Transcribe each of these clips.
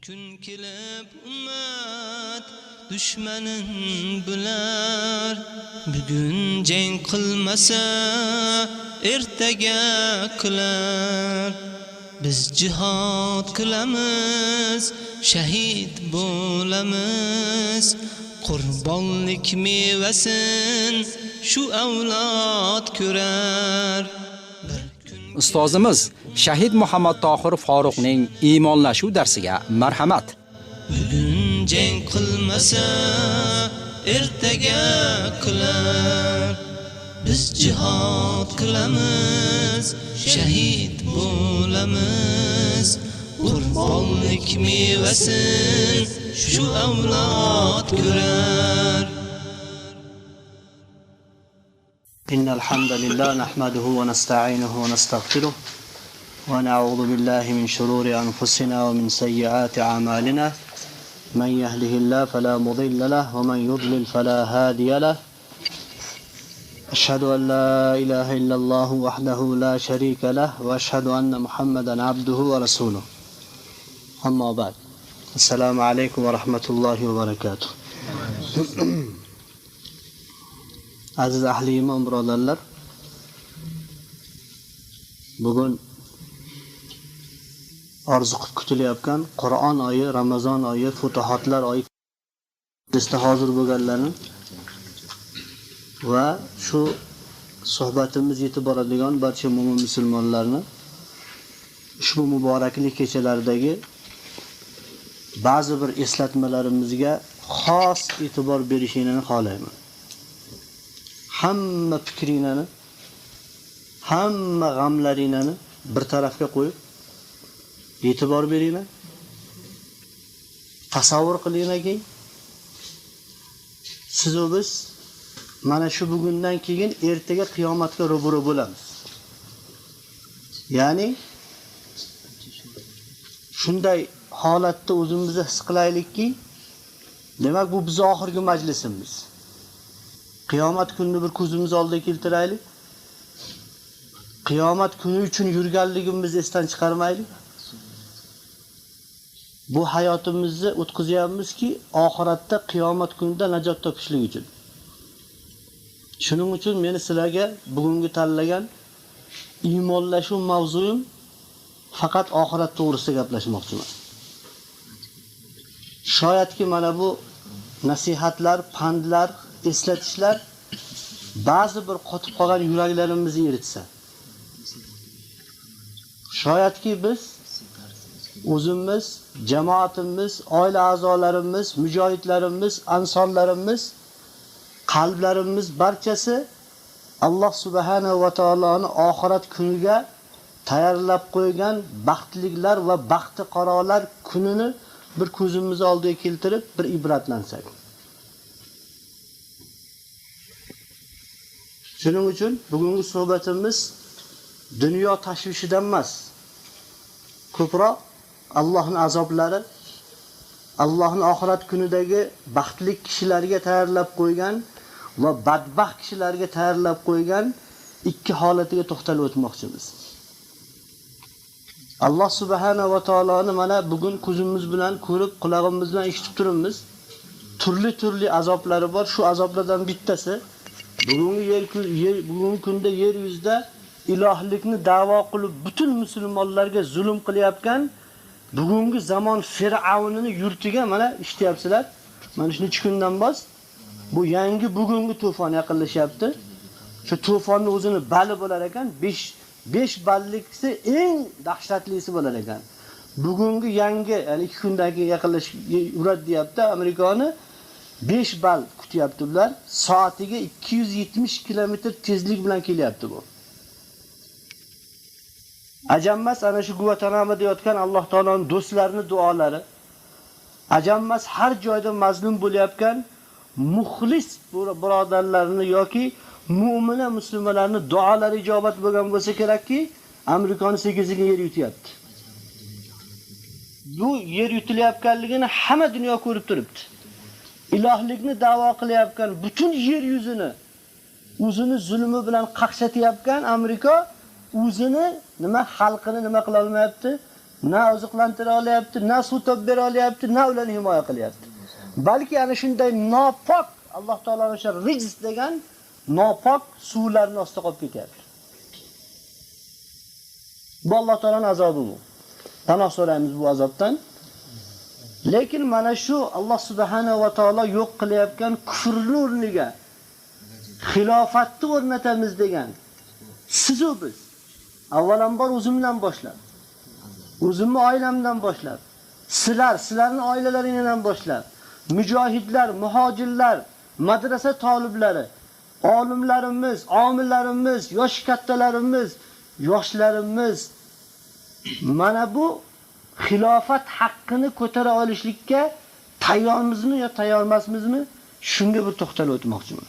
Kun kelib ummat dushmanin bilar. Bugun jang qilmasa ertaga qilar. Biz jihad qilamiz, shahid bo'lamiz. Qurbonlik mevasin shu avlod ko'rar. Ustozimiz Shahid Muhammad Tohir Faruqning iymonlashuv darsiga marhamat. Bugun jang qilmasa ertaga qilar. Biz jihad qilamiz, shahid bo'lamiz. Qurbonlik mevasin shu avlod ko'rar. إن الحمد لله نحمده ونستعينه ونستغفره ونعوذ بالله من شرور أنفسنا ومن سيئات أعمالنا. من يهده الله فلا مضل له ومن يضلل فلا هادي له. أشهد أن لا إله إلا الله وحده لا شريك له وأشهد أن محمدا عبده ورسوله. أما بعد، السلام عليكم ورحمة الله وبركاته. Aziz ahli iymon birodarlar, bugun orzu qilib kutilayotgan Qur'on oyi, Ramazon oyi, futuhotlar oyi bizda hozir bo'lganlarni va shu suhbatimiz yetib boradigan barcha mo'min musulmonlarni ushbu muboraklik kechalaridagi ba'zi bir eslatmalarimizga xos e'tibor berishinglarni xohlayman. Hamma fikringlarni, hamma g'amlaringlarni bir tarafga qo'yib e'tibor beringlar. Tasavvur qilinglarki, siz va biz mana shu bugundan keyin ertaga qiyomatga ro'baro bo'lamiz. Ya'ni shunday holatda o'zimizni his qilaylikki, demak bu bizning oxirgi majlisimiz. Qiyomat kunini bir ko'zimiz oldiga keltiraylik. Qiyomat kuni uchun yurganligimizni esdan chiqarmaylik. Bu hayotimizni o'tkazyapmizki, oxiratda qiyomat kunida najot topishlik uchun. Shuning uchun meni sizlarga bugungi tanlagan iymonlashuv mavzuyim faqat oxirat to'g'risida gaplashmoqchiman. Shoyatki mana bu nasihatlar, pandlar, eslatishlar ba'zi bir qotib qolgan yuraklarimizni eritsa. Shoyatki biz o'zimiz, jamoatimiz, oila a'zolarimiz, mujohidlarimiz, ansorlarimiz, qalblarimiz barchasi Alloh subhanahu va taoloning oxirat kuniga tayyorlab qo'ygan baxtliklar va baxti qarolar kunini bir ko'zimiz oldiga keltirib, bir ibratlansak. Shuning uchun bugungi suhbatimiz dunyo tashvishidan emas, ko'proq Allohning azoblari, Allohning oxirat kunidagi baxtli kishilarga tayyorlab qo'ygan va badbaxt kishilarga tayyorlab qo'ygan ikki holatiga to'xtalib o'tmoqchimiz. Alloh subhanahu va taoloni mana bugun ko'zimiz bilan ko'rib, qulog'imiz bilan eshitib turibmiz. Turli-turli azoblari bor. Shu azoblardan bittasi bugungi kunda yer yuzida ilohlikni da'vo qilib butun musulmonlarga zulm qilyotgan bugungi zamon Fir'avnini yurtiga mana ishlatyapsizlar. Mana shu necha kundan bos bu yangi bugungi to'fon yaqinlashyapti. Shu to'fonni o'zini bali bo'lar ekan, 5 balliklisi eng dahshatlisi bo'lar ekan. Bugungi yangi, ya'ni 2 kundan keyin yaqinlashib uradi deyapti Amerikani. 5 ball kutyapti ular. Soatiga 270 kilometr tezlik bilan kelyapti bu. Ajabmas ana shu Guantanamo yotgan Alloh taoloning do'stlarining duolari. Ajabmas har joyda mazlum bo'layotgan muxlis birodarlarni yoki mu'mina musulmonlarning duolari ijobat bo'lgan bo'lsa kerakki, Amerikani sekin-sekin yer yutyapti. Bu yer yutilayotganligini hamma dunyo ko'rib turibdi. Ilohlikni da'vo qilayotgan butun yer yuzini o'zini zulmi bilan qaqshatayotgan Amerika o'zini nima xalqini nima qila olmayapti? na oziqlantira olyapti, na suv topib bera olyapti, na ularni himoya qilyapti. Balki ana shunday nopok Alloh taolo o'sha rijs degan nopok suvlarning ostida qolib ketyapti. Bu Alloh taoloning azobi bu. Panoh so'raymiz bu azobdan. Lekin mana shu Alloh subhanahu va taolo yo'q qilayotgan kufrni o'rniga xilofatni o'rnatamiz degan siz u biz avvalambor o'zimdan boshlab, o'zimni oilamdan boshlab, sizlar, sizlarning oilalaringizdan boshlab, mujohidlar, muhojirlar, madrasa toliblari, olimlarimiz, omillarimiz, yosh kattalarimiz, yoshlarimiz mana bu xilofat haqqini ko'tara olishlikka tayyormizmi yo tayyor emasmizmi? Shunga bir to'xtalib o'tmoqchiman.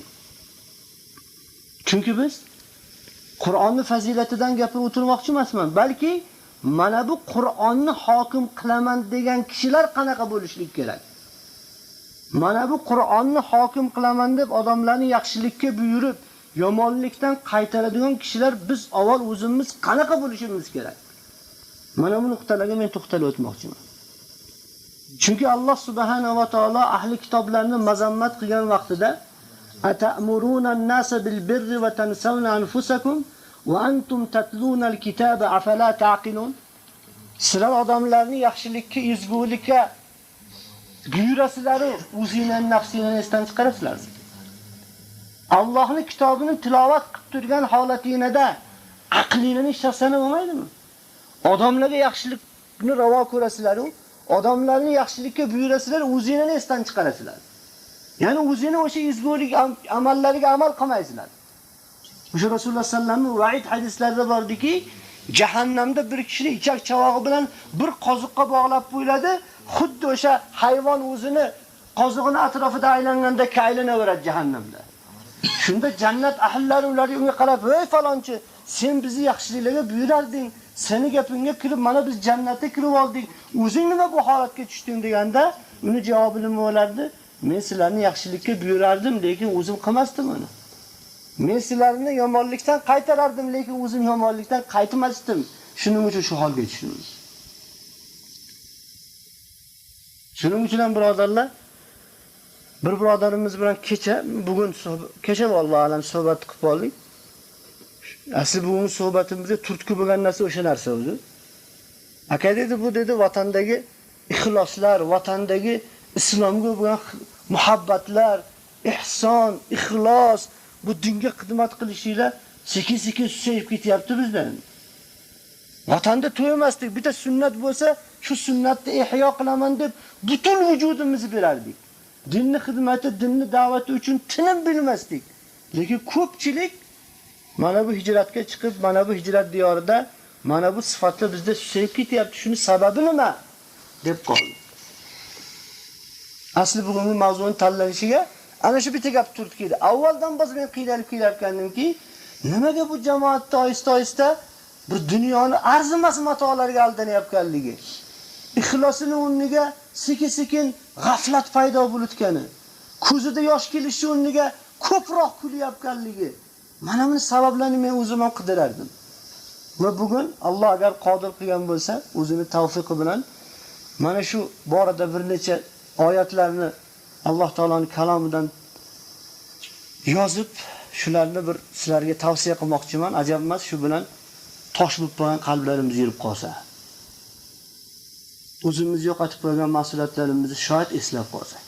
Chunki biz Qur'onni fazilatidan gapirib o'tirmoqchi emasman, balki mana bu Qur'onni hokim qilaman degan kishilar qanaqa bo'lishlik kerak? Mana bu Qur'onni hokim qilaman deb odamlarni yaxshilikka buyurib, yomonlikdan qaytaradigan kishilar biz avval o'zimiz qanaqa bo'lishimiz kerak? Mana bu nuqtalarga men to'xtalib o'tmoqchiman. Chunki Alloh subhanahu va taolo ahli kitoblarni mazammat qilgan vaqtida ata'muruna an-nasa bil birri va tansawna anfusakum va antum tatluna al-kitaba afala ta'qilun? Sizlar odamlarni yaxshilikka, ezgulikka buyurasizlar, o'zingizning nafsingizni esdan chiqarasizlar. Allohning kitobini tilovat qilib turgan holatingizda aqlingizni ishlatsangiz bo'lmaydimi? Odamlarga yaxshilikni ravo ko'rasizlar, odamlarni yaxshilikka buyurasizlar, o'zingizning esdan chiqarasizlar. Ya'ni o'zini o'sha ezgulik amallariga amal qilmaysizlar. O'sha Rasululloh sallallohu alayhi vasallamning va'id hadislarida bordiki, jahannamda bir kishini ichak chavog'i bilan bir qoziqqa bog'lab qo'yiladi, xuddi o'sha hayvon o'zini qozig'ini atrofida aylanganda aylanaveradi jahannamda. Shunda jannat ahllari ular unga qarab, "Ey falonchi, sen bizni yaxshiliklarga buyurarding, seni gapingga kirib mana biz jannatga kirib oldik. O'zing nima bu holatga tushding?" deganda, uni javobi nima bo'lardi? Men sizlarni yaxshilikka buyurardim, lekin o'zim qilmasdim uni. Men sizlarni yomonlikdan qaytarardim, lekin o'zim yomonlikdan qaytmasdim. Shuning uchun shu holga tushdim. Shuning uchun ham birodarlar, bir birodarimiz bilan kecha, bugun kecha vallohu alam suhbat qilib oldik. Asli bugungi suhbatimizga turtki bo'lgan narsa o'sha narsa o'zi. Aka dedi, bu dedi vatandagi ixloslar, vatandagi islomga bo'lgan muhabbatlar, ihson, ixlos, bu dinga xizmat qilishinglar sekin-sekin susayib ketyapti bizdan. Vatanda to'ymasdik, bitta sunnat bo'lsa, shu sunnatni ihyo qilaman deb butun vujudimizni berardik. Dinni xizmati, dinni da'vati uchun tinim bilmasdik. Lekin ko'pchilik mana bu hijratga chiqib, mana bu hijrat diyorida mana bu sifatlar bizda susayib ketyapti. Shuni sababi nima deb qoldi. Asli bugungi mavzuni tanlanishiga ana shu bitta gap turtki edi. Avvaldan boz men qiynalib kelayotgandimki, nimaga bu jamoatda ohista-ohista bir dunyoni arzimas matolarga aldanayotganligi, ixlosini o'rniga sekin-sekin g'aflat paydo bo'layotgani, ko'zida yosh kelishi o'rniga ko'proq kulayotganligi. Mana buni sabablarini men o'zim ham qidirardim. Va bugun Alloh agar qodir qilgan bo'lsa, o'zini tavfiqi bilan mana shu borada bir necha oyatlarni Alloh taoloning kalomidan yozib, shularni bir sizlarga tavsiya qilmoqchiman. Ajab emas, shu bilan tosh bo'lib qolgan qalblarimiz yerib qolsa. O'zimiz yo'qotib qo'ygan mas'uliyatlarimizni shoyat eslab qolsak.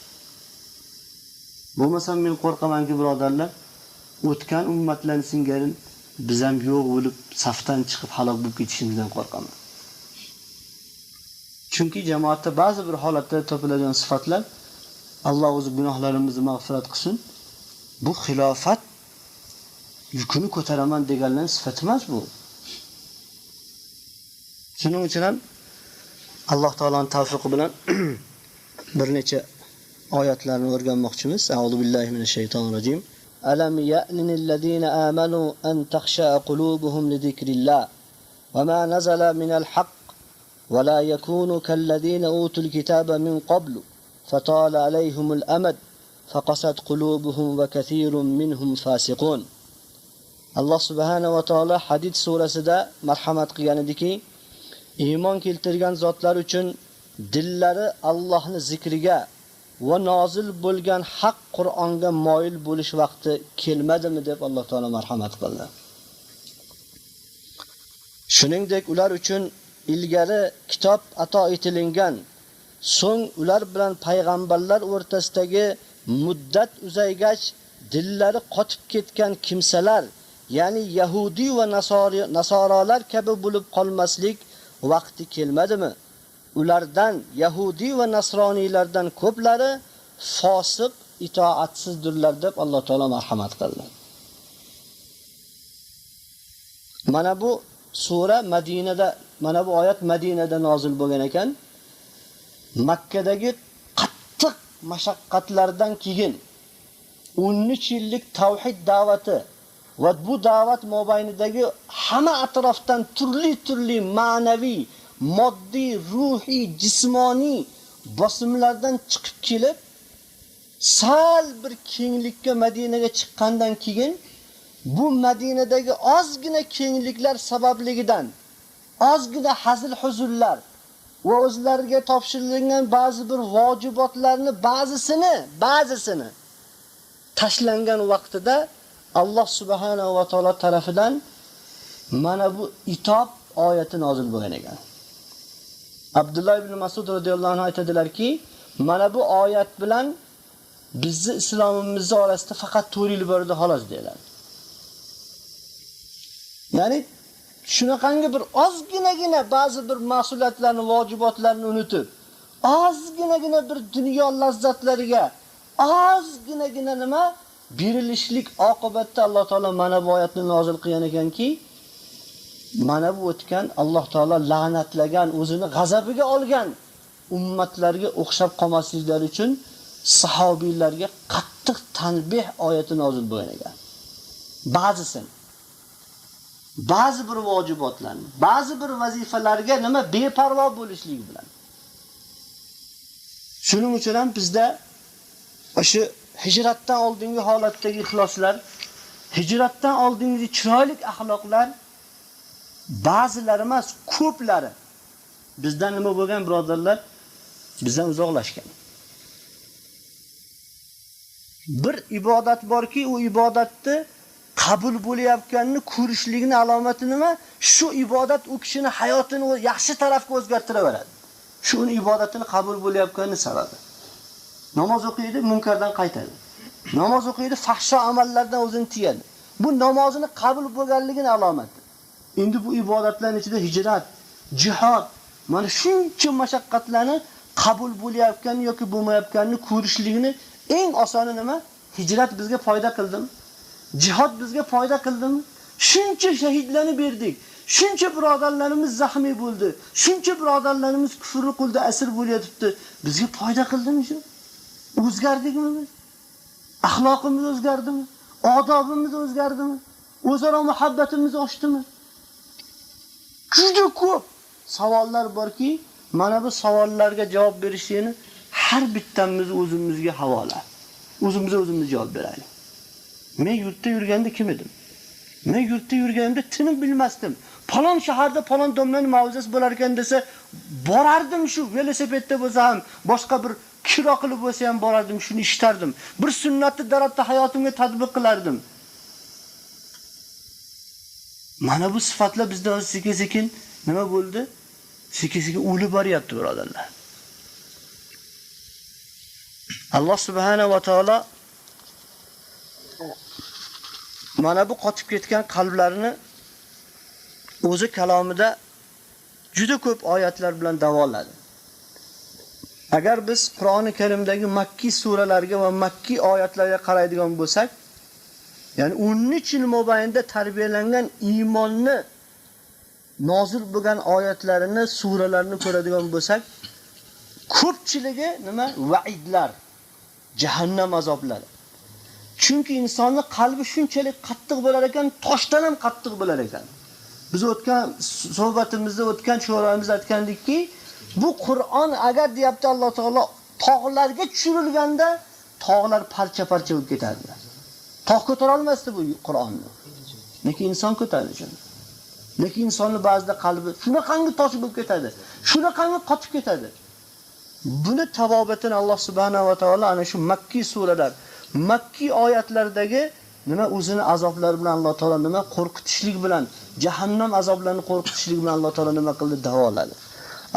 Bo'lmasam men qo'rqamanki, birodarlar, o'tgan ummatlarning singari biz ham yo'q bo'lib, safdan chiqib halok bo'lib ketishimizdan qo'rqaman. Chunki jamoatda ba'zi bir holatlarda topiladigan sifatlar, Alloh o'zi gunohlarimizni mag'firat qilsin, bu xilofat yukini ko'taraman deganlarning sifati emas bu. Shuning uchun ham Alloh taoloning tavfiqi bilan bir necha oyatlarni o'rganmoqchimiz. A'udhu billahi minash shaytonir rojim. Alam ya'nil ladina amanu an takhsha qulubuhum li dhikrillah va ma nazala minal haqq va la yakunu kallazina utul kitaba min qablu fatala alayhimul amad faqasat qulubuhum va kathirun minhum fasiqun. Alloh subhanahu va taolo Hadid surasida marhamat qilgan ediki, Iymon keltirgan zotlar uchun dillari Allohning zikriga va nozil bo'lgan haq Qur'onga moyil bo'lish vaqti kelmadimi deb Alloh taolo marhamat qildi. Shuningdek, ular uchun ilgari kitob ato etilingan, so'ng ular bilan payg'ambarlar o'rtasidagi muddat uzaygach dillari qotib ketgan kimsalar, ya'ni yahudi va nasoralar kabi bo'lib qolmaslik vaqti kelmadimi? Ulardan, yahudi va nasroniylardan ko'plari fosiq, itoatsizdirlar deb Alloh taolo marhamat qildi. Mana bu sura Madinada, mana bu oyat Madinada nozil bo'lgan ekan. Makkadagi qattiq mashaqqatlardan keyin 13 yillik tavhid da'vati va bu da'vat mobaynidagi hamma atrofdan turli-turli ma'naviy, moddiy, ruhiy, jismoniy bosimlardan chiqib kelib, sal bir kenglikka Madinaga chiqqandan keyin bu Madinadagi ozgina kengliklar sababligidan ozgina hazil huzurlar va o'zlariga topshirilgan ba'zi bir vojibotlarni ba'zisini tashlangan vaqtida Alloh subhanahu va taolo tarafidan mana bu itob oyati nozil bo'lgan ekan. Abdulloh ibn Mas'ud radhiyallohu anhu aytadilarki, mana bu oyat bilan bizni islomimiz orasida faqat 4 yil bor edi xolos deyiladi. Ya'ni shunaqangi bir ozginagina ba'zi bir mas'uliyatlarni, vojibotlarni unutib, ozginagina bir dunyo lazzatlariga, ozginagina nima berilishlik oqibatida Alloh taolo mana bu oyatni nozil qilgan ekanki, mana bu o'tgan Alloh taolo la'natlagan, o'zini g'azabiga olgan ummatlarga o'xshab qolmasliklari uchun sahobiylarga qattiq tanbih oyati nozil bo'lgan ekan. Ba'zisini, ba'zi bir vojibotlarni, ba'zi bir vazifalarga nima beparvo bo'lishlik bilan. Shuning uchun ham bizda o'sha hijratdan oldingi holatdagi ixloslar, hijratdan oldingi chiroyli axloqlar ba'zilari emas, ko'plari bizdan nima bo'lgan birodarlar? Bizdan uzoqlashgan. Bir ibodat borki, u ibodatni qabul bo'layotganini ko'rishligini alomati nima? Shu ibodat u kishining hayotini yaxshi tarafga o'zgartiraveradi. Shu uni ibodatini qabul bo'layotganini sababi. Namoz o'qiydi, munkardan qaytadi. Namoz o'qiydi, fahsho amallardan o'zini tiyadi. Bu namozini qabul bo'lganligini alomati. Endi bu ibodatlarning ichida hijrat, jihad, mana shuncha mashaqqatlarni qabul bo'layotganini yoki bo'lmayotganini ko'rishligini eng osoni nima? Hijrat bizga foyda qildimi? Jihad bizga foyda qildimi? Shuncha shahidlarni berdik. Shuncha birodarlarimiz zaxmiy bo'ldi. Shuncha birodarlarimiz kufr qo'lida asir bo'layotibdi. Bizga foyda qildimi shu? O'zgardikmi biz? Axloqimiz o'zgardimi? Odobimiz o'zgardimi? O'zaro muhabbatimiz oshdimi? Juda ko'p savollar borki, mana bu savollarga javob berishni har bittamiz o'zimizga havola. O'zimizga o'zimiz javob beraylik. Men yurtda yurganda kim edim? Men yurtda yurganimda tinim bilmasdim. Falon shaharda falon domlaning mavzasi bo'lar ekan desa, borardim shu velosipedda bo'lsa ham, boshqa bir kiro qilib bo'lsa ham borardim, shuni ishitardim. Bir sunnatni daratda hayotimga tatbiq qilardim. Mana bu sifatlar bizda sekin-sekin nima bo'ldi? Sekin-sekin o'lib boryapti birodarlar. Alloh subhanahu va taolo mana bu qotib ketgan qalblarni o'zi kalomida juda ko'p oyatlar bilan davoladi. Agar biz Qur'oni Karimdagi makkiy suralarga va makkiy oyatlarga qaraydigan bo'lsak, ya'ni 13 yil mobaynida tarbiyalangan iymonni nozil bo'lgan oyatlarini, suralarni ko'radigan bo'lsak, ko'pchiligi nima? Va'idlar, jahannam azoblari. Chunki insonning qalbi shunchalik qattiq bo'lar ekan, toshdan ham qattiq bo'lar ekan. Biz o'tgan suhbatimizda, o'tgan sho'ramizda aytgandikki, bu Qur'on agar deyapti Alloh taolo tog'larga tushirilganda tog'lar parcha-parcha bo'lib ketardi. Tog' ko'tara olmasdi bu Qur'onni. Lekin inson ko'tardi shuni. Lekin insonning ba'zida qalbi shunaqangi tosh bo'lib ketadi, shunaqangi qotib ketadi. Buni tavobatini Alloh subhanahu va taolo ana shu Makki suralar, Makki oyatlardagi nima o'zini azoblari bilan Alloh taolo nima qo'rqitishlik bilan, jahannam azoblarini qo'rqitishlik bilan Alloh taolo nima qildi, davoladi.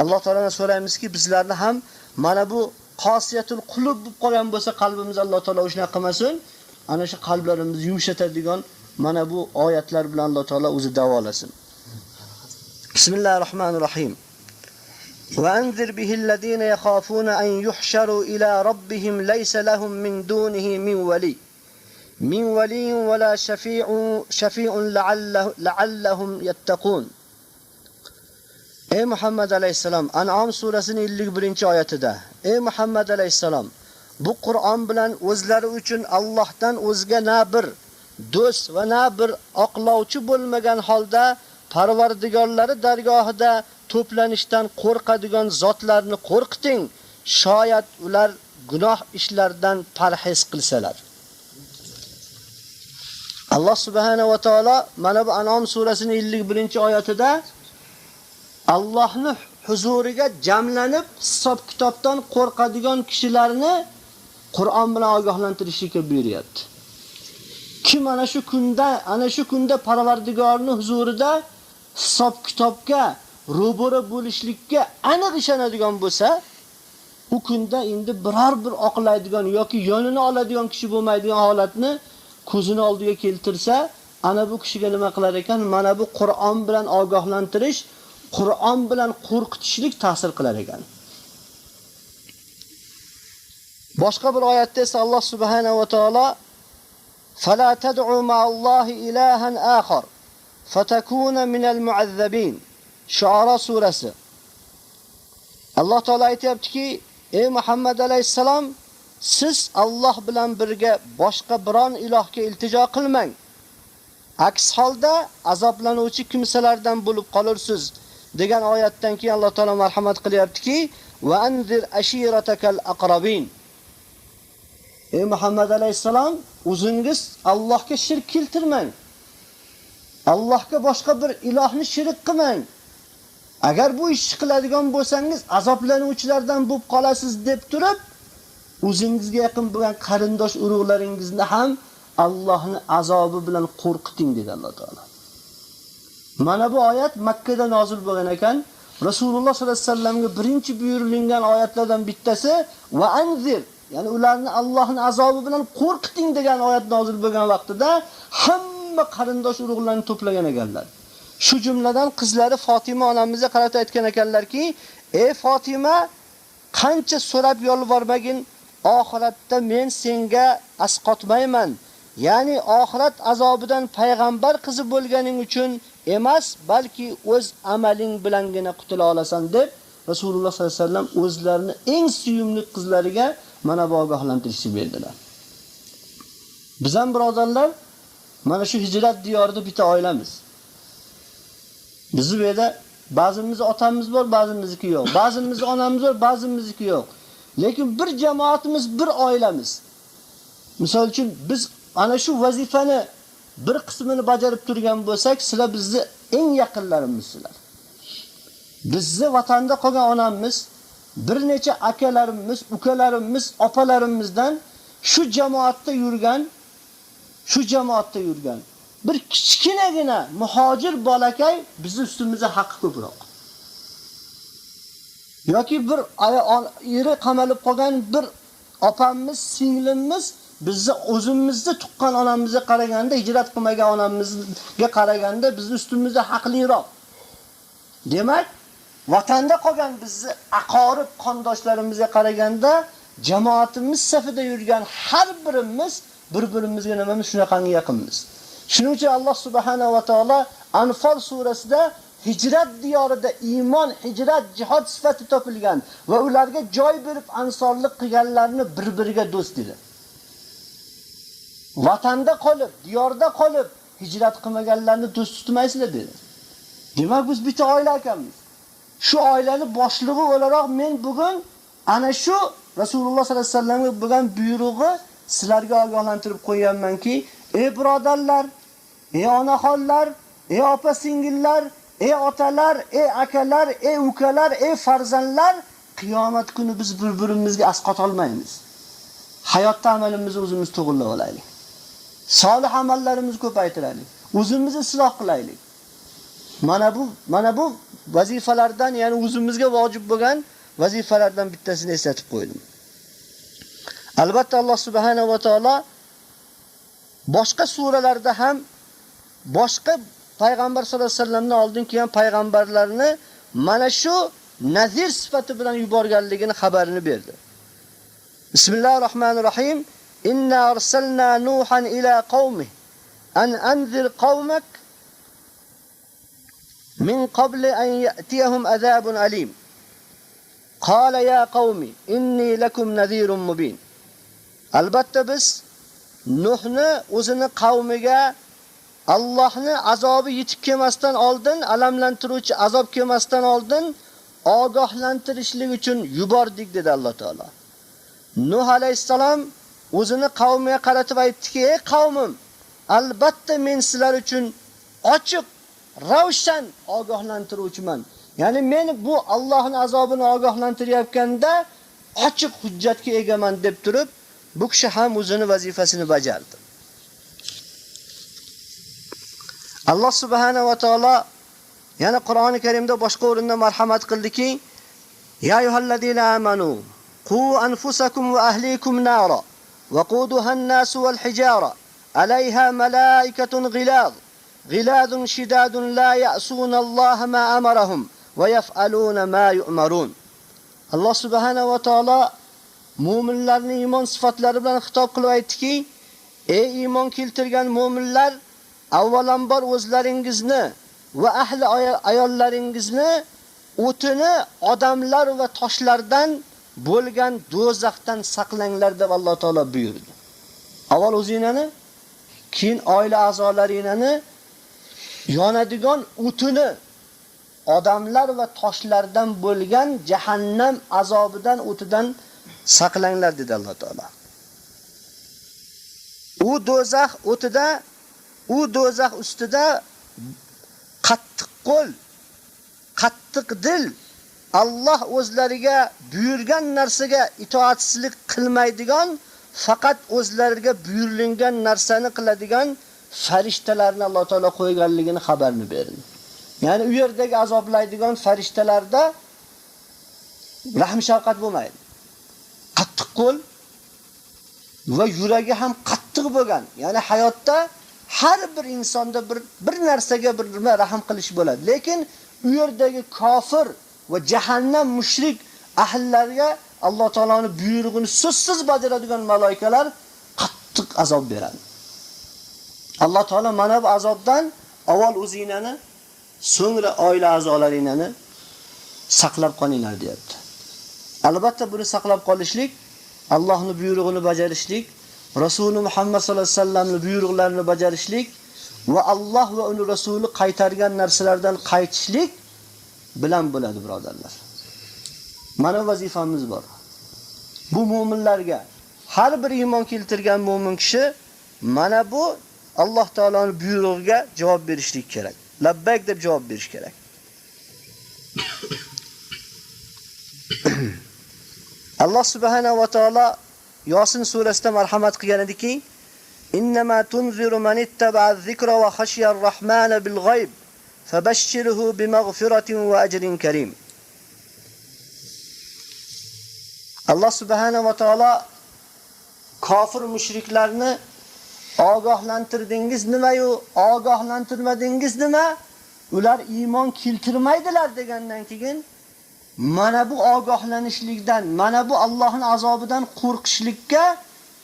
Alloh taolodan so'raymizki, bizlarni ham mana bu qosiyatul qulub bo'lib qolgan bo'lsa qalbimiz Alloh taolo o'shana qilmasin, ana shu qalblarimizni yumshatadigan mana bu oyatlar bilan Alloh taolo o'zi davolasin. Bismillahirrohmanirrohim. Va anzir bihi allazina yakhafuna an yuhsharu ila robbihim laysa lahum min dunihi min wali. Min waliyin va la shafi'un la'allahum yattaqun. Ey Muhammad alayhisalom, An'am surasining 51-oyatida, ey Muhammad alayhisalom, bu Qur'on bilan o'zlari uchun Allohdan o'zga na bir do'st va na bir oqlovchi bo'lmagan holda Parvardigorlari dargohida to'planishdan qo'rqadigan zotlarni qo'rqiting, shoyat ular gunoh ishlardan parhez qilsalar. Alloh subhanahu va taolo mana bu An'am surasining 51-oyatida Allohning huzuriga jamlanib hisob kitobdan qo'rqadigan kishilarni Qur'on bilan ogohlantirishga buyuryapti. Kim ana shu kunda Parvardigorning huzurida hisob kitobga ro'bara bo'lishlikka aniq ishonadigan bo'lsa, u kunda endi biror bir oqlaydigan yoki yonini oladigan kishi bo'lmaydigan holatni ko'zini oldiga keltirsa, ana bu kishiga nima qilar ekan? Mana bu Qur'on bilan ogohlantirish, Qur'on bilan qo'rqitishlik ta'sir qilar ekan. Boshqa bir oyatda esa Alloh subhanahu va taolo "Fala tad'u ma'allohi ilahan akhar fatakuna minal mu'azzabin." Shu'ara surasi. Alloh taolo aytayaptiki, ey Muhammad alayhissalom, siz Alloh bilan birga boshqa biron ilohga iltijo qilmang. Aks holda azoblanuvchi kimsalardan bo'lib qolursiz degan oyatdan keyin Alloh taolo marhamat qilyaptiki, va anzir ashiratakal aqrabin. Ey Muhammad alayhissalom, o'zingiz Allohga shirk keltirmang. Allohga boshqa bir ilohni shirk qilmang. Agar bu ishni qiladigan bo'lsangiz, azoblanuvchilardan bo'lib qolasiz deb turib, o'zingizga yaqin bo'lgan qarindosh urug'laringizni ham Allohning azobi bilan qo'rqiting dedi Alloh taolo. Mana bu oyat Makka da nozil bo'lgan ekan. Rasululloh sollallohu alayhi vasallamga birinchi buyurilgan oyatlardan bittasi va anzir, ya'ni ularni Allohning azobi bilan qo'rqiting degan oyat nozil bo'lgan vaqtida hamma qarindosh urug'larni to'plagan ekanlar. Shu jumladan qizlari Fatima onamizga qarata aytgan ekanlarki, ey Fatima, qancha so'rab yolvormagin, oxiratda men senga asqotmayman. Ya'ni oxirat azobidan payg'ambar qizi bo'lganing uchun emas, balki o'z amaling bilangina qutula olasan deb Rasululloh sollallohu alayhi vasallam o'zlarini eng suyumli qizlariga mana bu ogohlantirishni berdilar. Biz ham birodarlar mana shu hijrat diyorida bitta oilamiz. Bizni bu yerda ba'zimiz otamiz bor, ba'zimizniki yo'q. Ba'zimiz onamiz bor, ba'zimizniki yo'q. Lekin bir jamoatimiz, bir oilamiz. Misol uchun biz ana shu vazifani bir qismini bajarib turgan bo'lsak, sizlar bizni eng yaqinlarimizsizlar. Bizni vatanda qolgan onamiz, bir necha akalarimiz, ukalarimiz, opalarimizdan shu jamoatda yurgan, bir kichkinagina muhojir bolakay bizni ustimizda haqqi ko'proq. Yoki bir eri qamalib qolgan bir opamiz, singlimiz bizni o'zimizni tuqqan onamizga qaraganda, hijrat qilmagan onamizga qaraganda bizni ustimizda haqliroq. Demak, vatanda qolgan bizni aqorib qondoshlarimizga qaraganda jamoatimiz safida yurgan har birimiz bir-birimizga nimamiz shunaqangi yaqinmiz. Shuning uchun Alloh subhanahu va taolo Anfal surasida hijrat diyorida iymon, hijrat, jihad sifati topilgan va ularga joy berib ansorlik qilganlarni bir-biriga do'st dedi. Vatanda qolib, diyorda qolib hijrat qilmaganlarni do'st tutmaysizlar dedi. Demak, biz bitta oila ekanmiz. Shu oilani boshlig'i o'laroq men bugun ana shu Rasululloh sollallohu alayhi vasallamga bo'lgan buyrug'i sizlarga ogohlantirib qo'yganmanki, ey birodarlar, ey onaxonlar, ey opa-singillar, ey otalar, ey akalar, ey ukalar, ey farzandlar, qiyomat kuni biz bir-birimizga asqot olmaymiz. Hayotda amalimizni o'zimiz to'g'rilab olaylik. Solih amallarimizni ko'paytiraylik. O'zimizni isloh qilaylik. Mana bu vazifalardan, ya'ni o'zimizga vojib bo'lgan vazifalardan bittasini eslatib qo'ydim. Albatta Alloh subhanahu va taolo boshqa suralarda ham boshqa payg'ambar sollallohu alayhi vasallamdan oldin kelgan payg'ambarlarni mana shu nazir sifati bilan yuborganligini xabarini berdi. Bismillahirrohmanirrohim. Inna arsalna Nuhan ila qavmihi an anzir qavmak min qabli an ya'tiyahum azabun alim. Qala ya qavmi inni lakum nazirun mubin. Albatta biz Nuhni o'zini qavmiga Allohning azobi yetib kelmasdan oldin, alamlantiruvchi azob kelmasdan oldin ogohlantirishlik uchun yubordik dedi Alloh taolo. Nuh alayhissalom o'zini qavmiga qaratib aytdiki: "Ey qavmim, albatta men sizlar uchun ochiq, ravshan ogohlantiruvchiman." Ya'ni men bu Allohning azobini ogohlantirayotganda ochiq hujjatga egaman deb turib, bu kishi ham o'zini vazifasini bajardi. Alloh subhanahu va taolo yana Qur'oni Karimda boshqa o'rinda marhamat qildiki: "Ya ayyuhallazina amanu qu anfusakum va ahlikum nara va quduha an-nasu wal hijara alayha malaikatun ghilaz ghilazun shidadun la ya'suna Alloha ma amarahum va yaf'aluna ma yu'marun." Alloh subhanahu va taolo mu'minlarning iymon sifatlari bilan xitob qilib aytdiki: "Ey iymon keltirgan mu'minlar, avvalambor o'zlaringizni va ahli ayollaringizni o'tini odamlar va toshlardan bo'lgan do'zaxdan saqlanglar" deb Alloh taolo buyurdi. Avval o'zingizni, keyin oila a'zolaringizni yonadigan o'tini odamlar va toshlardan bo'lgan jahannam azobidan, o'tidan saqlanglar dedi Alloh taolo. U do'zax o'tida, u do'zax ustida qattiq qo'l, qattiq dil, Alloh o'zlariga buyurgan narsaga itoatsizlik qilmaydigan, faqat o'zlariga buyurilgan narsani qiladigan farishtalarni Alloh taolo qo'yganligini xabarini berdi. Ya'ni u yerdagi azoblaydigan farishtalarda rahm shafqat bo'lmaydi. Qattiq qo'l va yuragi ham qattiq bo'lgan. Ya'ni hayotda har bir insonda bir narsaga bir nima rahm qilish bo'ladi. Lekin u yerdagi kofir va jahannam mushrik ahllariga Alloh taoloning buyrug'ini so'zsiz bajaradigan maloikalar qattiq azob beradi. Alloh taolo mana bu azobdan avval o'zinglarni, so'ngra oila a'zolaringlarni saqlab qolinglar deyapti. Albatta buni saqlab qolishlik, Allohning buyrug'ini bajarishlik, Rasuli Muhammad sallallohu alayhi vasallamning buyruqlarini bajarishlik va Alloh va uning rasuli qaytargan narsalardan qaytishlik bilan bo'ladi, birodarlar. Mana vazifamiz bor. Bu mu'minlarga, har bir iymon keltirgan mu'min kishi mana bu Alloh taoloning buyrug'iga javob berishlik kerak. Labbayk deb javob berish kerak. Alloh subhanahu va taolo Yosin surasida marhamat qilgan ediki: "Innama tunziru man ittaba'a az-zikra va khashiya ar-rahmana bil g'ayb fabashshirhu bimag'firatin va ajrin karim." Alloh subhanahu va taolo kofir mushriklarni ogohlantirdingiz nima-yu, ogohlantirmadingiz nima? Ular iymon keltirmaydilar degandan keyin mana bu ogohlanishlikdan, mana bu Allohning azobidan qo'rqishlikka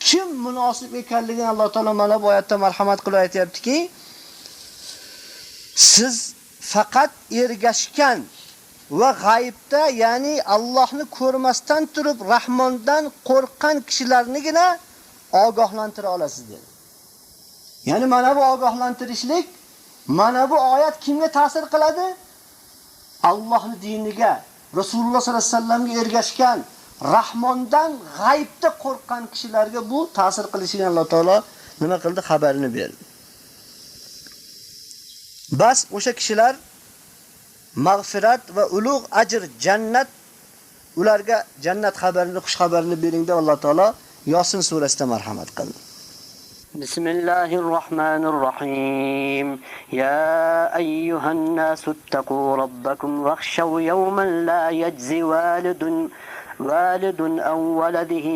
kim munosib ekanligini Alloh taolo mana bu oyatda marhamat qilib aytayaptiki, siz faqat ergashgan va g'aybda, ya'ni Allohni ko'rmasdan turib Rahmondan qo'rqqan kishilarnigina ogohlantira olasiz dedi. Ya'ni mana bu ogohlantirishlik, mana bu oyat kimga ta'sir qiladi? Allohning diniga, Rasululloh sollallohu alayhi vasallamga ergashgan, Rahmondan g'aybda qo'rqqan kishilarga bu ta'sir qilishini Alloh taolo nima qildi? Xabarini berdi. Bas o'sha kishilar mag'firat va ulug' ajr jannat, ularga jannat xabarini, xush xabarini bering deb Alloh taolo Yosin surasida marhamat qildi. Bismillahirrohmanirrohim. Ya ayyuhan nasu ittaqu robbakum wakhshaw yawman la yajzi والد أو ولده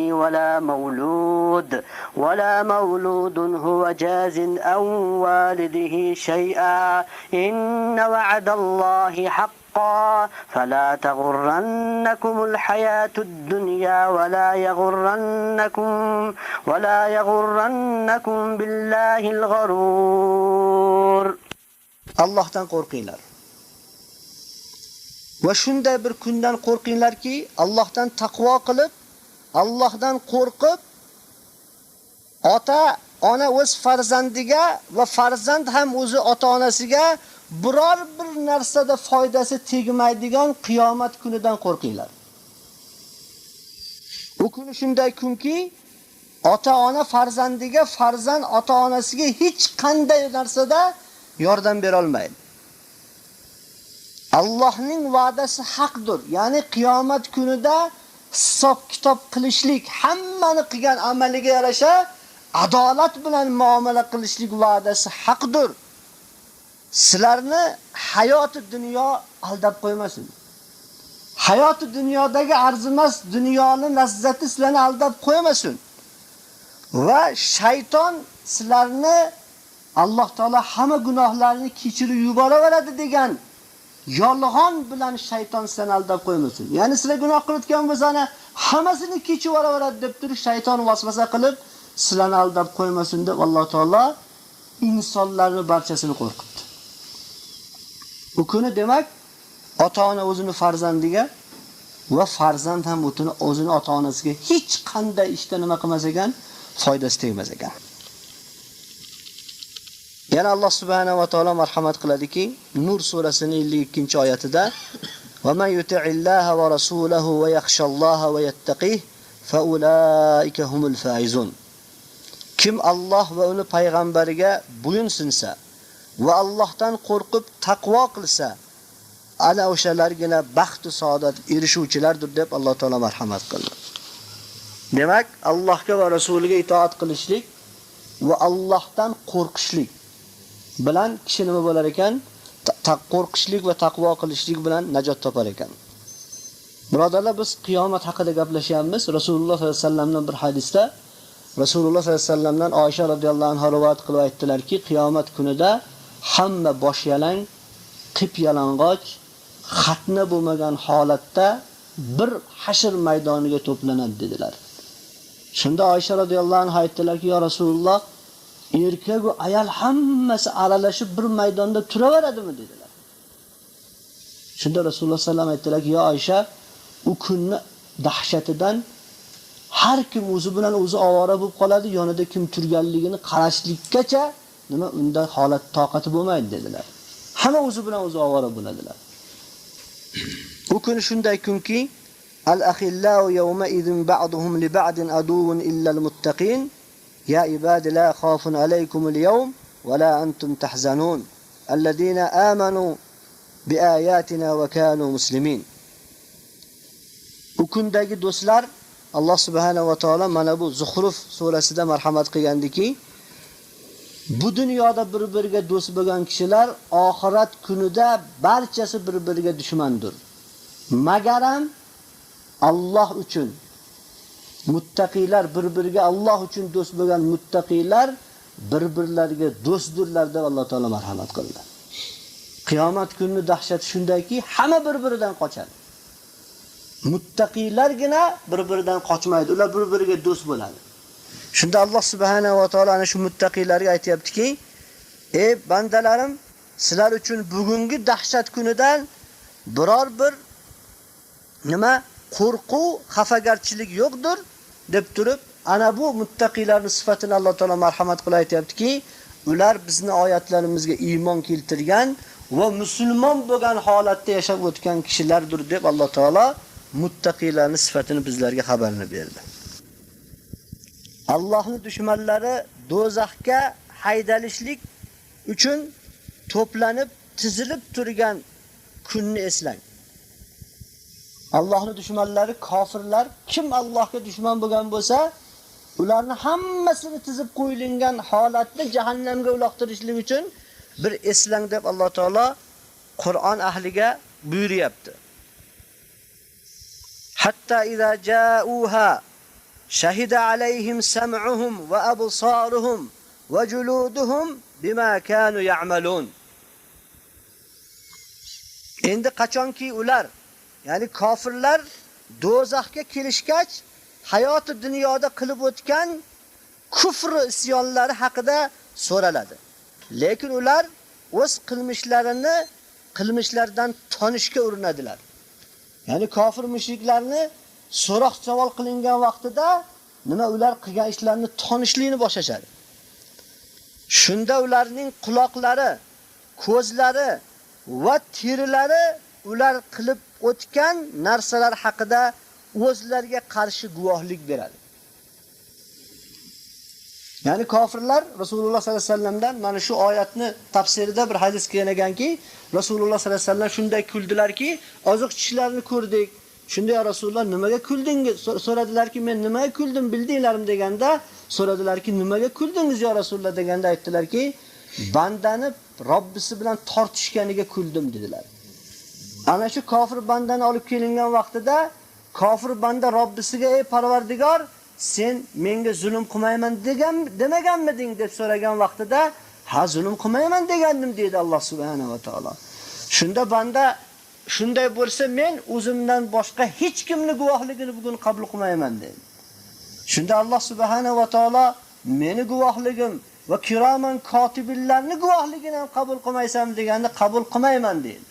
ولا مولود هو جاز أو والده شيئا إن وعد الله حقا فلا تغرنكم الحياة الدنيا ولا يغرنكم بالله الغرور. Allohdan qo'rqinglar. Va shunday bir kundan qo'rqinglarki, Allohdan taqvo qilib, Allohdan qo'rqib, ota ona o'z farzandiga va farzand ham o'zi ota-onasiga biror bir narsada foydasi tegmaydigan qiyomat kunidan qo'rqinglar. U kuni shunday kunki, ota-ona farzandiga, farzand ota-onasiga hech qanday narsada yordam bera olmaydi. Allohning va'dasi haqdir. Ya'ni qiyomat kunida hisob kitob qilishlik, hammani qilgan amaliga yarasha adolat bilan muomala qilishlik va'dasi haqdir. Sizlarni hayoti dunyo aldab qo'ymasin. Hayoti dunyodagi arzimas dunyoni lazzati sizlarni aldab qo'ymasin. Va shayton sizlarni Alloh taolo hamma gunohlarni kechirib yuboraveradi degan yolg'on bilan shayton sizlarni aldab qo'ymasin. Ya'ni sizlar gunoh qilayotgan bo'lsangiz, hammasini kechib yuboraveradi deb turib shayton vasvasa qilib sizlarni aldab qo'ymasin deb Alloh taolo insonlarni barchasini qo'rqitdi. Bu kuni demak ota-ona o'zini farzandiga va farzand ham o'zini ota-onasiga hech qanday ishda nima qilmas ekan, foydasi tegmas ekan. Yana Alloh subhanahu va taolo marhamat qiladiki, Nur surasining 52-oyatida: "Va man yuti'illaha va rasulahu va yakhshalloha va yattaqih fa ulaika humul faizun." Kim Alloh va uni payg'ambariga bo'yinsinsa va Allohdan qo'rqib taqvo qilsa, ana o'shalargina baxt va saodat erishuvchilardir deb Alloh taolo marhamat qildi. Demak, Allohga va rasuliga itoat qilishlik va Allohdan qo'rqishlik bilan kishi nima bo'lar ekan? Qo'rqishlik va taqvo qilishlik bilan najot topar ekan. Birodarlar, biz qiyomat haqida gaplashyapmiz. Rasululloh sollallohu alayhi vasallamdan bir hadisda Rasululloh sollallohu alayhi vasallamdan Oysha radhiyallohu anha rivoyat qilib aytdilarki, qiyomat kunida hamma bosh yalang, qip yalang'och, xatna bo'lmagan holatda bir hashr maydoniga to'planadi dedilar. Shunda Oysha radhiyallohu anha aytdilarki, "Ya Rasululloh, erkak va ayol hammasi aralashib bir maydonda turaveradimi?" dedilar. Shunda Rasululloh sollallohu alayhi vasallam aytdilarki, "Ya Oysha, u kunni dahshatidan har kim o'zi bilan o'zi ovora bo'lib qoladi, yonida kim turganligini qarashlikkacha nima unda holat toqati bo'lmaydi" dedilar. Hamma o'zi bilan o'zi ovora bo'ladilar. U kun shunday kunki, al-akhillau yawma idin ba'duhum li ba'din aduwwun illa al-muttaqin. Ya ibadi la khawfun alaykum al-yawm wa la antum tahzanun. Alladhina amanu bi ayatina wa kanu muslimin. U kundagi do'stlar, Alloh subhanahu va taolo mana bu Zuxruf surasida marhamat qilgandiki, bu dunyoda bir-biriga do'st bo'lgan kishilar oxirat kunida barchasi bir-biriga dushmandir. Magaram Alloh uchun muttaqiylar bir-biriga Alloh uchun do'st bo'lgan muttaqiylar bir-birlariga do'stdirlar deb Alloh taolo marhamat qildi. Qiyomat kunini dahshati shundayki, hamma bir-biridan qochadi. Muttaqiylargina bir-biridan qochmaydi, ular bir-biriga do'st bo'ladi. Shunda Alloh subhanahu va taolo ana shu muttaqiylarga aytayaptiki, ey bandalarim, sizlar uchun bugungi dahshat kunidan biror bir nima qo'rquv, xafagarchilik yo'qdir deb turib, ana bu muttaqiylarning sifatini Alloh taolo marhamat qilib aytayaptiki, ular bizni oyatlarimizga iymon keltirgan va musulmon bo'lgan holatda yashab o'tgan kishilardir deb Alloh taolo muttaqiylarning sifatini bizlarga xabarini berdi. Allohning dushmanlari do'zaxga haydalishlik uchun to'planib, tizilib turgan kunni eslang. Allohning dushmanlari kofirlar, kim Allohga dushman bo'lgan bo'lsa, ularni hammasini tizib qo'yilgan holatda jahannamga uloqtirishlik uchun bir eslang deb Alloh taolo Qur'on ahliga buyuryapti. Hatta iza ja'uha shahida alayhim sam'uhum va absaruhum va juluduhum bima kanu ya'malun. Endi qachonki ular, ya'ni kofirlar do'zaxga kelishgach, hayoti dunyoda qilib o'tgan kufr isyonlari haqida so'raladi. Lekin ular o'z qilmishlarini qilmishlardan tonishga urinadilar. Ya'ni kofir mushriklarni so'roq savol qilingan vaqtida nima ular qilgan ishlarni tonishlikni boshlashadi. Shunda ularning quloqlari, ko'zlari va terilari ular qilib o'tgan narsalar haqida o'zlariga qarshi guvohlik beradi. Ya'ni kofirlar Rasululloh sollallohu alayhi vasallamdan mana shu oyatni tafsirida bir hadis kelgan ekanki, Rasululloh sollallohu alayhi vasallam shunday kuldilarki, oziq tishlarini ko'rdik. Shunda ya Rasululloh nimaga kuldingiz? So'radilarki, men nimaga kuldim bildinglarmi deganda, so'radilarki, nimaga kuldingiz ya Rasululloh deganda aytdilarki, bandani Robbisi bilan tortishganiga kuldim dedilar. Ana shu kofir bandani olib kelingan vaqtida kofir banda Robbisiga: "Ey Parvardigor, sen menga zulm qilmayman degan demaganmiding?" deb so'ragan vaqtida, "Ha, zulm qilmayman degandim" dedi Alloh subhanahu va taolo. Shunda banda: "Shunday bo'lsa men o'zimdan boshqa hech kimni guvohligini bugun qabul qilmayman" dedi. Shunda Alloh subhanahu va taolo: "Meni guvohligim va kiroman kotiblarning guvohligini ham qabul qilmaysan" deganda, "Qabul qilmayman" dedi.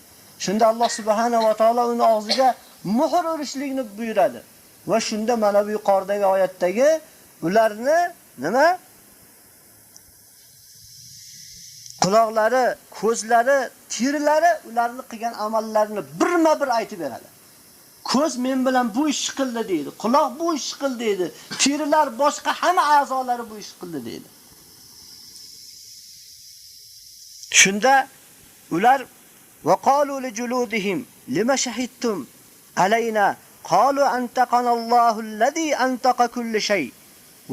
Shunda Alloh subhanahu va taolo uni og'ziga muhr urishlikni buyuradi. Va shunda mana bu yuqoridagi oyatdagi ularni nima? Quloqlari, ko'zlari, terilari ularni qilgan amallarini birma-bir aytib beradi. Ko'z men bilan bu ish qildi deydi, quloq bu ish qildi deydi, terilar boshqa hamma a'zolari bu ish qildi deydi. Shunda ular va qalu li juludihim lima shahidtum alayna qalu antaqana allazi antaqa kulli shay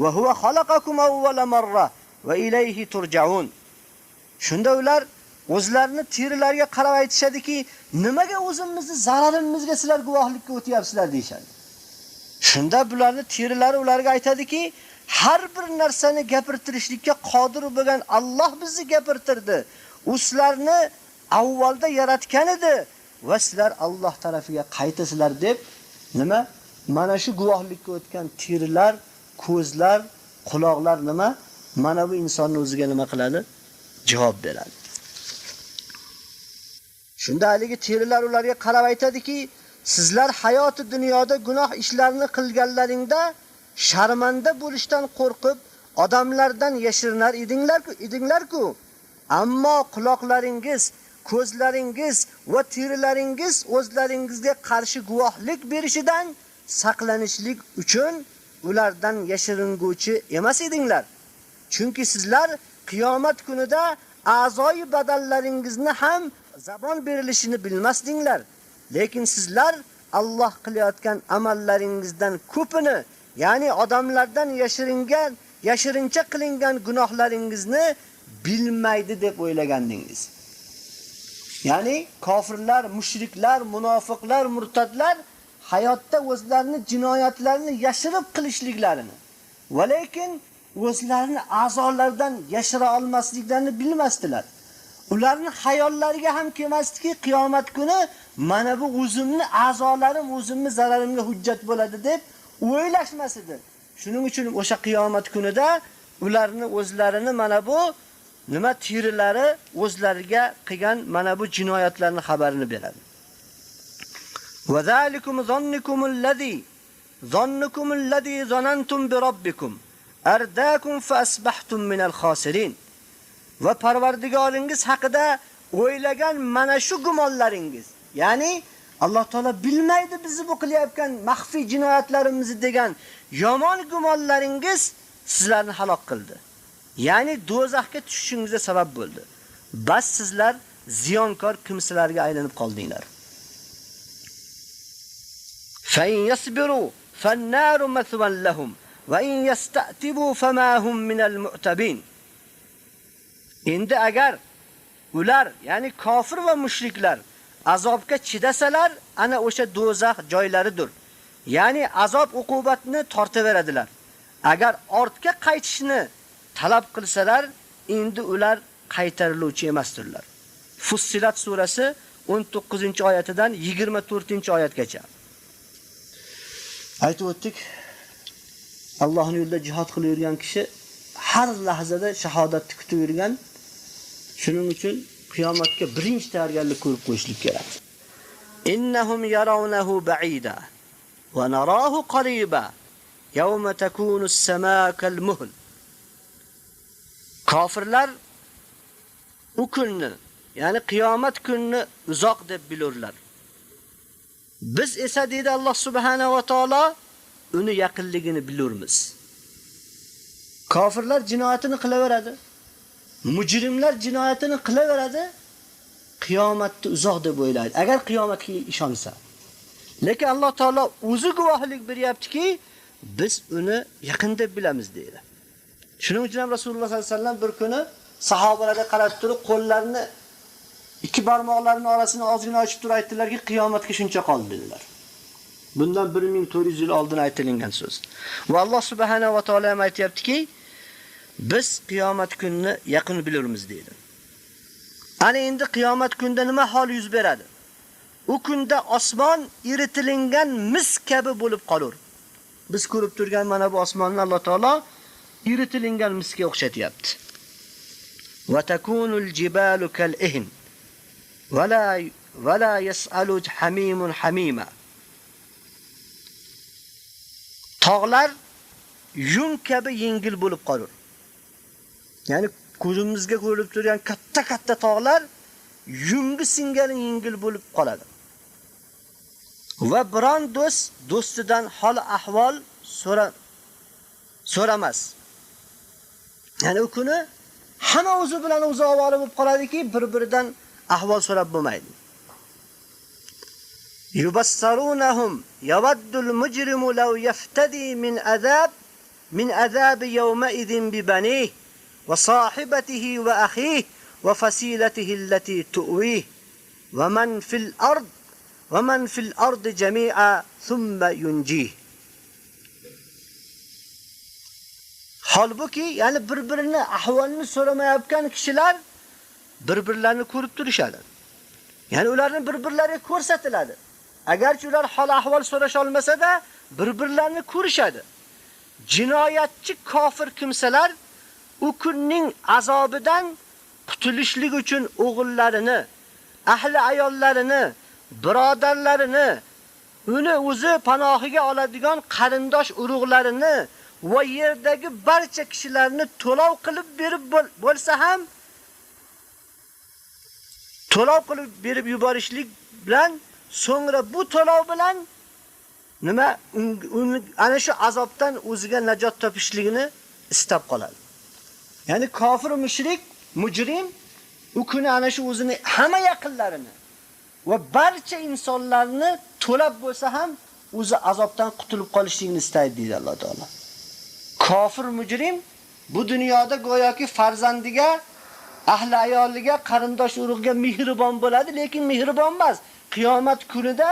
va huwa khalaqakum awwala marra va ilayhi turja'un. Shunda ular o'zlarini terilariga qarab aytishadiki, nimaga o'zimizni zararimizga sizlar guvohlikka o'tyapsizlar deyshadi. Shunda bularni terilari ularga aytadiki, har bir narsani gapirtirishlikka qodir bo'lgan Alloh bizni gapirtirdi. U sizlarni avvalda yaratgan edi va sizlar Alloh tarafiga qaytasizlar deb nima? Mana shu guvohlikka o'tgan terilar, ko'zlar, quloqlar nima? Mana bu insonni o'ziga nima qiladi? Javob beradi. Shunda haligi terilar ularga qarab aytadiki, sizlar hayoti dunyoda gunoh ishlarni qilganlaringda sharmanda bo'lishdan qo'rqib odamlardan yashirinar edinglar-ku. Ammo quloqlaringiz, ko'zlaringiz va terilaringiz o'zlaringizga qarshi guvohlik berishidan saqlanishlik uchun ulardan yashiringuvchi emas edinglar. Chunki sizlar qiyomat kunida a'zoyi badanlaringizni ham zabon berilishini bilmasdinglar. Lekin sizlar Alloh qilayotgan amallaringizdan ko'pini, ya'ni odamlardan yashiringan, yashirincha qilingan gunohlaringizni bilmaydi deb o'ylagandingiz. Ya'ni kofirlar, mushriklar, munofiqlar, murtadlar hayotda o'zlarini jinoyatlarini yashirib qilishliklarini, va lekin o'zlarini a'zolaridan yashira olmasliklarini bilmasdilar. Ularning hayollariga ham kelmasdiki, qiyomat kuni mana bu o'zimni a'zolarim o'zimni zararimga hujjat bo'ladi deb o'ylashmas edi. Shuning uchun o'sha qiyomat kunida ularni o'zlarini mana bu nima terilari o'zlariga qilgan mana bu jinoyatlarning xabarini beradi. Va zalikum zannukumul-ladzi zannukumul-ladzi zanantum bi robbikum ardakum fa asbahtum minal khosirin. Va Parvardigoringiz haqida o'ylagan mana shu gumonlaringiz, ya'ni Alloh taolo bilmaydi bizni bu qilayotgan maxfiy jinoyatlarimizni degan yomon gumonlaringiz sizlarni halok qildi. Ya'ni do'zaxga tushishingizga sabab bo'ldi. Bas sizlar ziyonkor kimsalarga aylanib qoldinglar. Fa in yasbiru fan-naru mathwan lahum va in yasta'tibu fama hum minal mu'tabin. Endi agar ular, ya'ni kofir va mushriklar azobga chidasalar, ana o'sha do'zax joylaridir. Ya'ni azob uqubatni tortaveradilar. Agar ortga qaytishni talab qilsalar, endi ular qaytariluvchi emasdirlar. Fussilat surasi 19-oyatidan 24-oyatgacha. Aytib o'tdik, Allohning yo'lida jihad qilib yurgan kishi har lahzada shahodatni kutib yurgan. Shuning uchun qiyomatga birinchi tayyorgarlik ko'rib qo'yishlik kerak. Innahum yarawnahu ba'ida va narahu qariba yawma takunu as-samaa kal-muhl. Kofirlar u kunni, ya'ni qiyomat kunini uzoq deb bilurlar. Biz esa deydi Alloh subhanahu va taolo uni yaqinligini bilurmiz. Kofirlar jinoyatini qilaveradi. Mujrimlar jinoyatini qilaveradi, qiyomatni uzoq deb o'ylaydi. Agar qiyomatga ishonsa. Lekin Alloh taolo o'zi guvohlik beryaptiki, biz uni yaqin deb bilamiz deydi. Shuning uchun ham Rasululloh sollallohu alayhi vasallam bir kuni sahobalarga qarab turib, qo'llarini ikki barmoqlarining orasini ozgina ochib turib aytdilarki, qiyomatga shuncha qoldi dedilar. Bundan 1400 yil oldin aytilgan so'z. Va Alloh subhanahu va taolo ham aytayaptiki, biz qiyomat kunini yaqin bilurmiz deydi. Ana endi qiyomat kunida nima hol yuz beradi? U kunda osmon eritilingan mis kabi bo'lib qolur. Biz ko'rib turgan mana bu osmonni Alloh taolo eritilingan misga o'xshatyapti. Va takunul jibalu kal-ihn va la yas'alu hamimun hamima. Tog'lar yung kabi yengil bo'lib qolur. Ya'ni ko'zimizga ko'rinib turgan katta-katta tog'lar yungi singari yengil bo'lib qoladi. Va biron do'st do'stidan hol ahvol so'ramas. Ya'ni u kuni hamma o'zi bilan o'zi ovora bo'lib qoladiki, bir-biridan ahvol so'rab bo'lmaydi. Yubassarunahum yawaddul mujrimu law yaftadi min azab yawma idin bi banihi va sahibatihi va akhihi va fasilatihi allati tu'wihi va man fil ard va man fil ard jami'a thumma yunjihi. Holbuki, ya'ni bir-birini ahvolini so'ramayotgan kishilar bir-birlarini ko'rib turishadi. Ya'ni ularni bir-birlariga ko'rsatiladi. Agarchi ular hol ahvol so'rasha olmasa-da, bir-birlarini ko'rishadi. Jinoyatchi kofir kimsalar u kunning azobidan qutulishlik uchun o'g'illarini, ahli ayollarini, birodarlarini, uni o'zi panohiga oladigan qarindosh urug'larini va yerdagi barcha kishilarni to'lov qilib berib bo'lsa ham to'lov qilib berib yuborishlik bilan so'ngra bu to'lov bilan nima uni ana shu azobdan o'ziga najot topishligini istab qoladi. Ya'ni kofir, mushrik, mujrim u kuni ana shu o'zini hamma yaqinlarini va barcha insonlarni to'lab bo'lsa ham o'zi azobdan qutulib qolishligini istaydi deydi Alloh taolo. Kofir mujrim bu dunyoda go'yoki farzandiga, ahli ayoliga, qarindosh urug'iga mehribon bo'ladi, lekin mehribon emas. Qiyomat kunida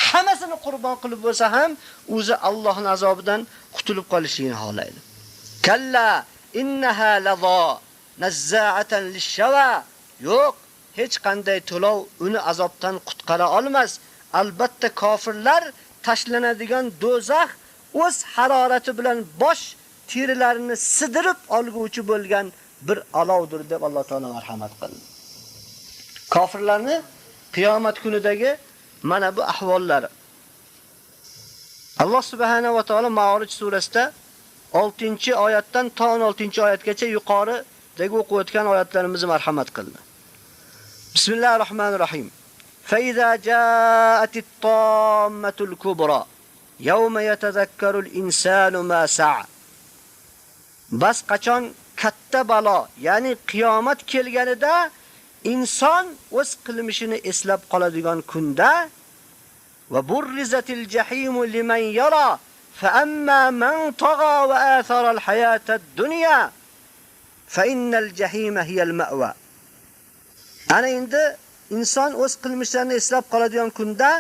hammasini qurbon qilib bo'lsa ham o'zi Allohning azobidan qutulib qolishligini xohlaydi. Kalla innaha laza nazza'atan lish-shawa. Yo'q, hech qanday to'lov uni azobdan qutqara olmas. Albatta kofirlar tashlanadigan do'zax o'z harorati bilan bosh terilarini sidirib olguvchi bo'lgan bir alovdir deb Alloh taolo marhamat qildi. Kofirlarni qiyomat kunidagi mana bu ahvollari. Alloh subhanahu va taolo Ma'orij surasida 6-oyatdan to 16-oyatgacha yuqoridagi o'qib o'tgan oyatlarimizni marhamat qildi. Bismillahirrohmanirrohim. Fa iza ja'atit tammatul kubra yawma yatazakkarul insanu ma sa'a. Bas qachon katta balo, ya'ni qiyomat kelganida inson o'z qilmishini eslab qoladigan kunda va burrizatil jahimu liman yara fa amma man tagha va athara al hayata ad-dunya fa innal jahima hiya al ma'wa. Ana endi inson o'z qilmishlarini eslab qoladigan kunda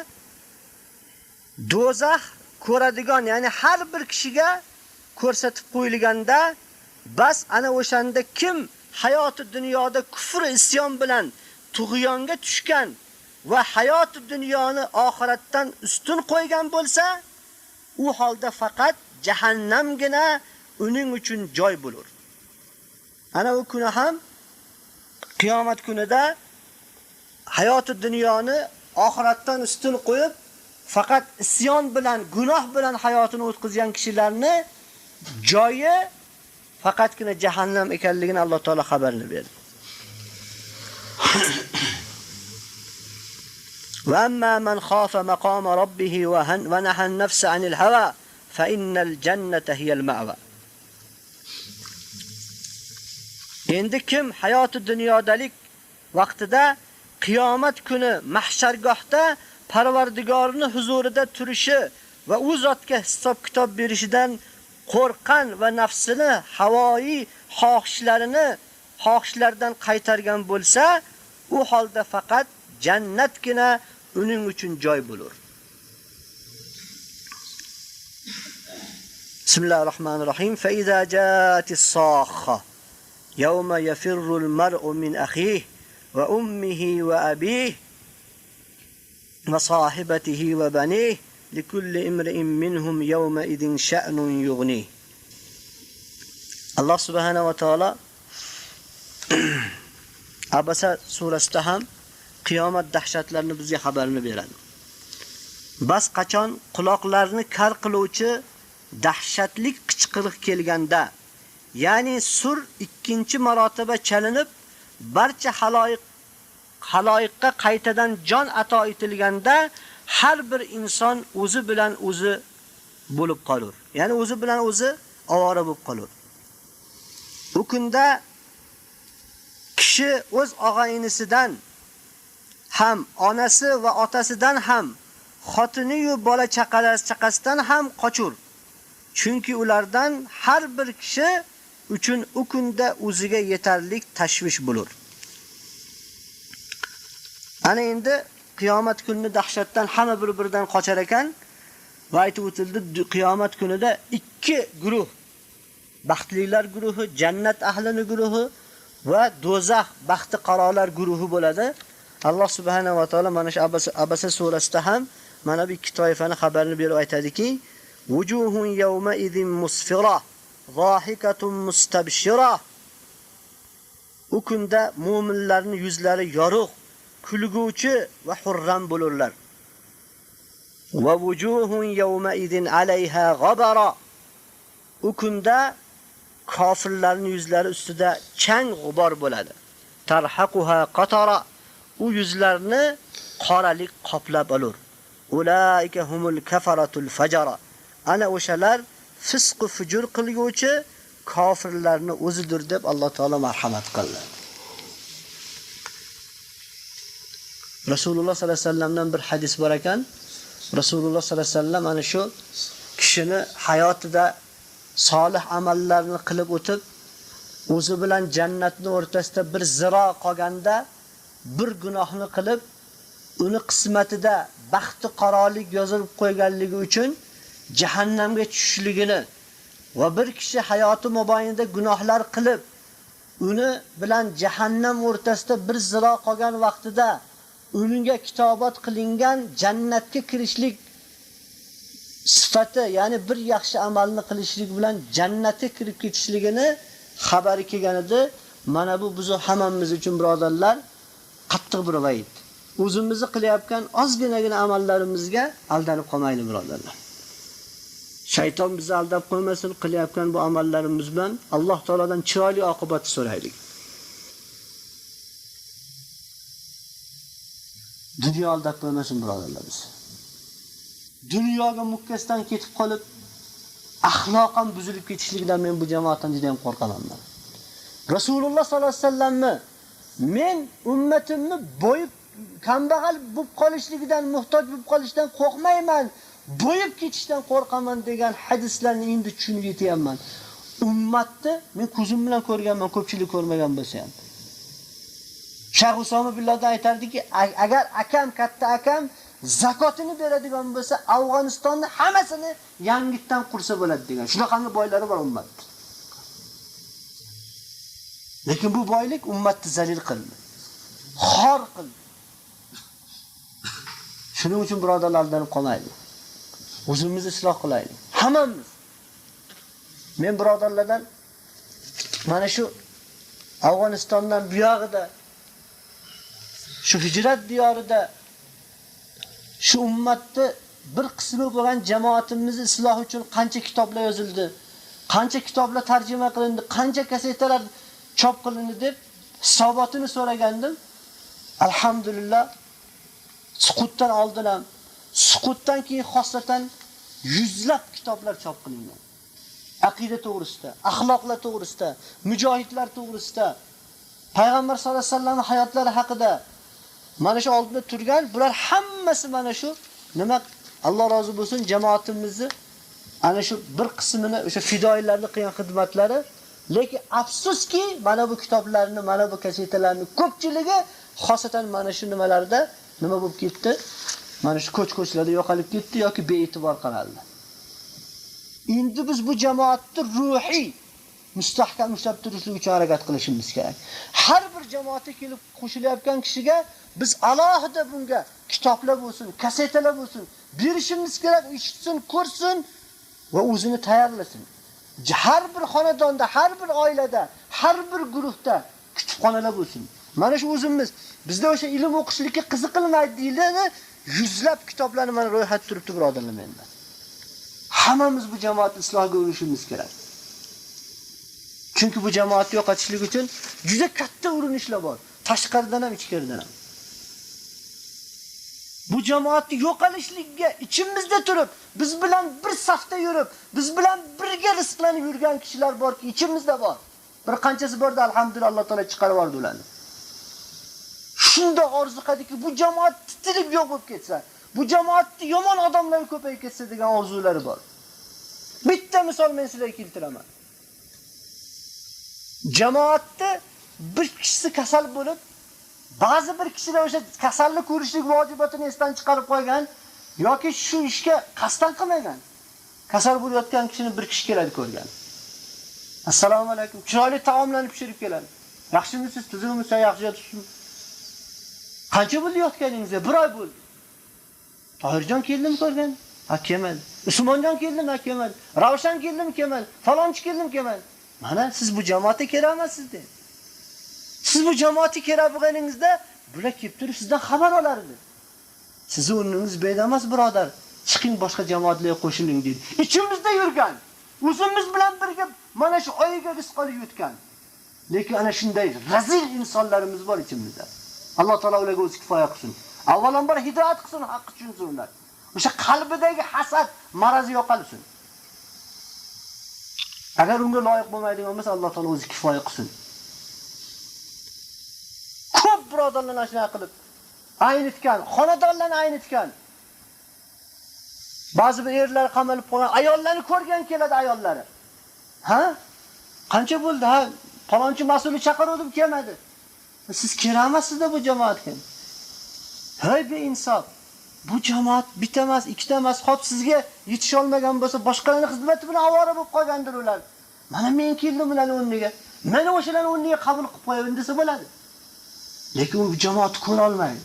do'zax ko'radigan, ya'ni har bir kishiga ko'rsatib qo'yilganda, bas ana o'shanda kim hayoti dunyoda kufr isyon bilan tug'yonga tushgan va hayoti dunyoni oxiratdan ustun qo'ygan bo'lsa, u holda faqat jahannamgina uning uchun joy bo'lur. Ana u kuni ham qiyomat kunida hayoti dunyoni oxiratdan ustun qo'yib, faqat isyon bilan, gunoh bilan hayotini o'tkazgan kishilarni joyi faqatgina jahannam ekanligini Alloh taolo xabarini berdi. Va amma man khafa maqama rabbih va naha an-nafsa 'anil hawa fa innal jannata hiyal ma'wa. Endi kim hayoti dunyodalik vaqtida qiyomat kuni mahshargohda Parvardigorning huzurida turishi va u zotga hisob-kitob berishidan qo'rqan va nafsini havoyi xohishlardan qaytargan bo'lsa, u holda faqat jannatgina uning uchun joy bo'lur. Bismillahirrohmanirrohim. Fa iza jaatis soxxa yawma yafirru al-mar'u min akhihi va ummihi va abihi va sahibatihi va banihi likulli imri'in minhum yawma idin sha'nun yughni. Alloh subhanahu va taolo Abasa surasida ham qiyomat dahshatlarini bizga xabarini beradi. Bas qachon quloqlarni kar qiluvchi dahshatlik qichqiriq kelganda, ya'ni sur ikkinchi marotaba chalinib, barcha xaloyiqqa qaytadan jon ato etilganda, har bir inson o'zi bilan o'zi bo'lib qolur. Ya'ni o'zi bilan o'zi ovora bo'lib qolur. U kunda kishi o'z og'a-inisidan ham, onasi va otasidan ham, xotini-yu bola chaqasidan ham qochur. Chunki ulardan har bir kishi uchun u kunda o'ziga yetarlik tashvish bo'lur. Ana endi qiyomat kunini dahshatdan hamma bir-biridan qochar ekan va aytib o'tildi, qiyomat kunida ikki guruh, baxtlilar guruhi, jannat ahlini guruhi va do'zax baxti qarolar guruhi bo'ladi. Alloh subhanahu va taolo mana shu Abasa surasida ham mana bu ikki toifani xabarini berib aytadiki, wujuhun yawma idin musfira zahikatun mustabshira. U kunda mu'minlarning yuzlari yorug', kulguvchi va xurram bo'lurlar. Va wujuhun yawma idin alayha g'abara. U kunda kofirlarning yuzlari ustida chang g'ubor bo'ladi. Tarhaquha qatara. U yuzlarni qoralik qoplab olur. Ulaika humul kafaratul fajara. Ana o'shalar fisq va fujur qilguvchi kofirlarni o'zidir deb Alloh taolo marhamat qildi. Rasululloh sollallohu alayhi vasallamdan bir hadis bor ekan. Rasululloh sollallohu alayhi vasallam ana shu kishini hayotida solih amallarni qilib o'tib, o'zi bilan jannatning o'rtasida bir ziro qolganda bir gunohni qilib, uni qismatida baxti qarolik yozilib qo'yganligi uchun jahannamga tushishligini va bir kishi hayoti mobaynida gunohlar qilib, uni bilan jahannam o'rtasida bir ziro qolgan vaqtida uningga kitobat qilingan jannatga kirishlik sifati, ya'ni bir yaxshi amalni qilishlik bilan jannatga kirib ketishligini xabari kelgan edi. Mana bu bizni hammamiz uchun birodarlar qattiq bir va'id. O'zimizni qilayotgan ozginagina amallarimizga aldanib qolmaylik birodarlar. Shayton bizni aldab qo'ymasin, qilayotgan bu amallarimiz bilan Alloh taolodan chiroyli oqibat so'raylik. Dunyo aldab qo'ymasin birodarlar biz. Dunyoga mukkasidan ketib qolib, axloq ham buzilib ketishligidan men bu jamoatdan juda ham qo'rqaman. Rasululloh sollallohu alayhi vasallamni Men ummatimni boyib kambag'al bo'lib qolishligidan, muhtoj bo'lib qolishidan qo'rqmayman, boyib ketishdan qo'rqaman degan hadislarni endi tushunib yetyapman. Ummatni men ko'zim bilan ko'rganman, ko'pchilik ko'rmagan bo'lsa ham. Shayx Usoma bin Laden aytardiki, agar akam, katta akam zakotini beradigan bo'lsa, Afg'onistonni hammasini yangitdan qursa bo'ladi degan. Shunaqangi boylari bor ummatda. Lekin bu boylik ummatni zalil qildi. Xor qildi. Shuning uchun birodarlar aldanib qolmaylik. O'zimizni isloh qilaylik. Hammamiz. Men birodarlardan mana shu Afg'onistondan buyog'ida, shu hijrat diyorida shu ummatni bir qismi bo'lgan jamoatimizni isloh uchun qancha kitoblar yozildi, qancha kitoblar tarjima qilindi, qancha kasetalar chop qilindi deb hisobotini so'ragandim. Alhamdulillah, suqutdan oldin ham, suqutdan keyin xosatan yuzlab kitoblar chop qilingan. Aqida to'g'risida, axloqlar to'g'risida, mujohidlar to'g'risida, payg'ambar sollallohu alayhi vasallamning hayotlari haqida mana shu oldinda turgan bular hammasi mana shu nima, Alloh rozi bo'lsin, jamoatimizni ana shu bir qismini o'sha fidoilarning qilgan xizmatlari. Lekin afsuski mana bu kitoblarni, mana bu kasetalarni ko'pchiligi xosatan mana shu nimalarda nima bo'lib ketdi? Mana shu ko'ch-ko'chlarda yo'qolib ketdi yoki be'tibor qaraldi. Endi biz bu jamoatni ruhiy mustahkam ushlab turishlik uchun harakat qilishimiz kerak. Har bir jamoatga kelib qo'shilayotgan kishiga biz alohida bunga kitoblar bo'lsin, kasetalar bo'lsin berishimiz kerak, eshitsin, ko'rsin va o'zini tayyorlasin. Har bir xonadonda, har bir oilada, har bir guruhda kutubxonalar bo'lsin. Mana shu o'zimiz bizda o'sha ilm o'qishlikka qiziqilmaydi deyiladi, yuzlab kitoblarni mana ro'yxat turibdi birodarlar menda. Hammamiz bu jamoat islohiga urinishimiz kerak. Chunki bu jamoatni yo'qotishlik uchun juda katta urinishlar bor. Tashqaridan ham, ichkaridan ham. Bu jamoatni yo'qolishligiga ichimizda turib, biz bilan bir safda yurib, biz bilan birga rizqlanib yurgan kishilar borki, ichimizda bor. Bir qanchasi bordi, alhamdulillah, Alloh taolo chiqarib yubordi ularni. Shunda orzu qildiki, bu jamoat titilib yo'q bo'lib ketsa, bu jamoatni yomon odamlar ko'payib ketsa degan orzulari bor. Bitta misol men sizlarga keltiraman. Jamoatda bir kishisi kasal bo'lib, ba'zi bir kishilar o'sha kasalni ko'rishlik vojibotini esdan chiqarib qo'ygan yoki shu ishga qasddan qilmagan. Kasal bo'layotgan kishini bir kishi keladi ko'rgan. Assalomu alaykum. Chiroyli taomlarni pishirib keladi. Yaxshimisiz, tuzukmisiz, yaxshi yotibsizmi? Qancha bo'ldi yotganingizga? Bir oy bo'ldi. Tohirjon keldimi ko'rgan? Ha, kelmadi. Usmonjon keldimi? Ha, kelmadi. Ravshan keldimi? Kelmadi. Falonchi keldimi? Kelmadi. Mana siz bu jamoatga kerak emassiz dedi. Siz bu jamoatga kerak bo'lganingizda bular kelib turib sizdan xabar olardi. Sizni o'rningiz bu yerda emas, birodar. Chiqing, boshqa jamoatlarga qo'shiling dedi. Ichimizda yurgan, o'zimiz bilan birga mana shu oyiga rizq olib yutgan. Lekin ana shunday razil insonlarimiz bor ichimizda. Alloh taolo ularga o'zi kifoya qilsin. Avvalambor hidoyat qilsin, haqqi tushunsin ular. O'sha qalbidagi hasad marazi yo'qolsin. Agar unga loyiq bo'lmaydigan bo'lsa, Alloh taolo o'zi kifoya qilsin. Ko'p birodarlar shunday qilib aynitgan, xonadonlarni aynitgan. Ba'zi bir erlar qamalib qo'ygan, ayollarni ko'rgan keladi ayollari. Ha? Qancha bo'ldi? Ha, falonchi mas'ulni chaqiruvdim, kelmadi. Siz kerak emassiz-da bu jamoatga. Hey beinsof. Bu jamoat bitta emas, ikkita emas, hop sizga yetisha olmagan bo'lsa, boshqalarning xizmati bilan ovora bo'lib qolgandir ular. Mana men keldim ularning o'rniga. Meni o'shalarning o'rniga qabul qilib qo'yavering desa bo'ladi. Lekin u jamoat ko'ra olmaydi.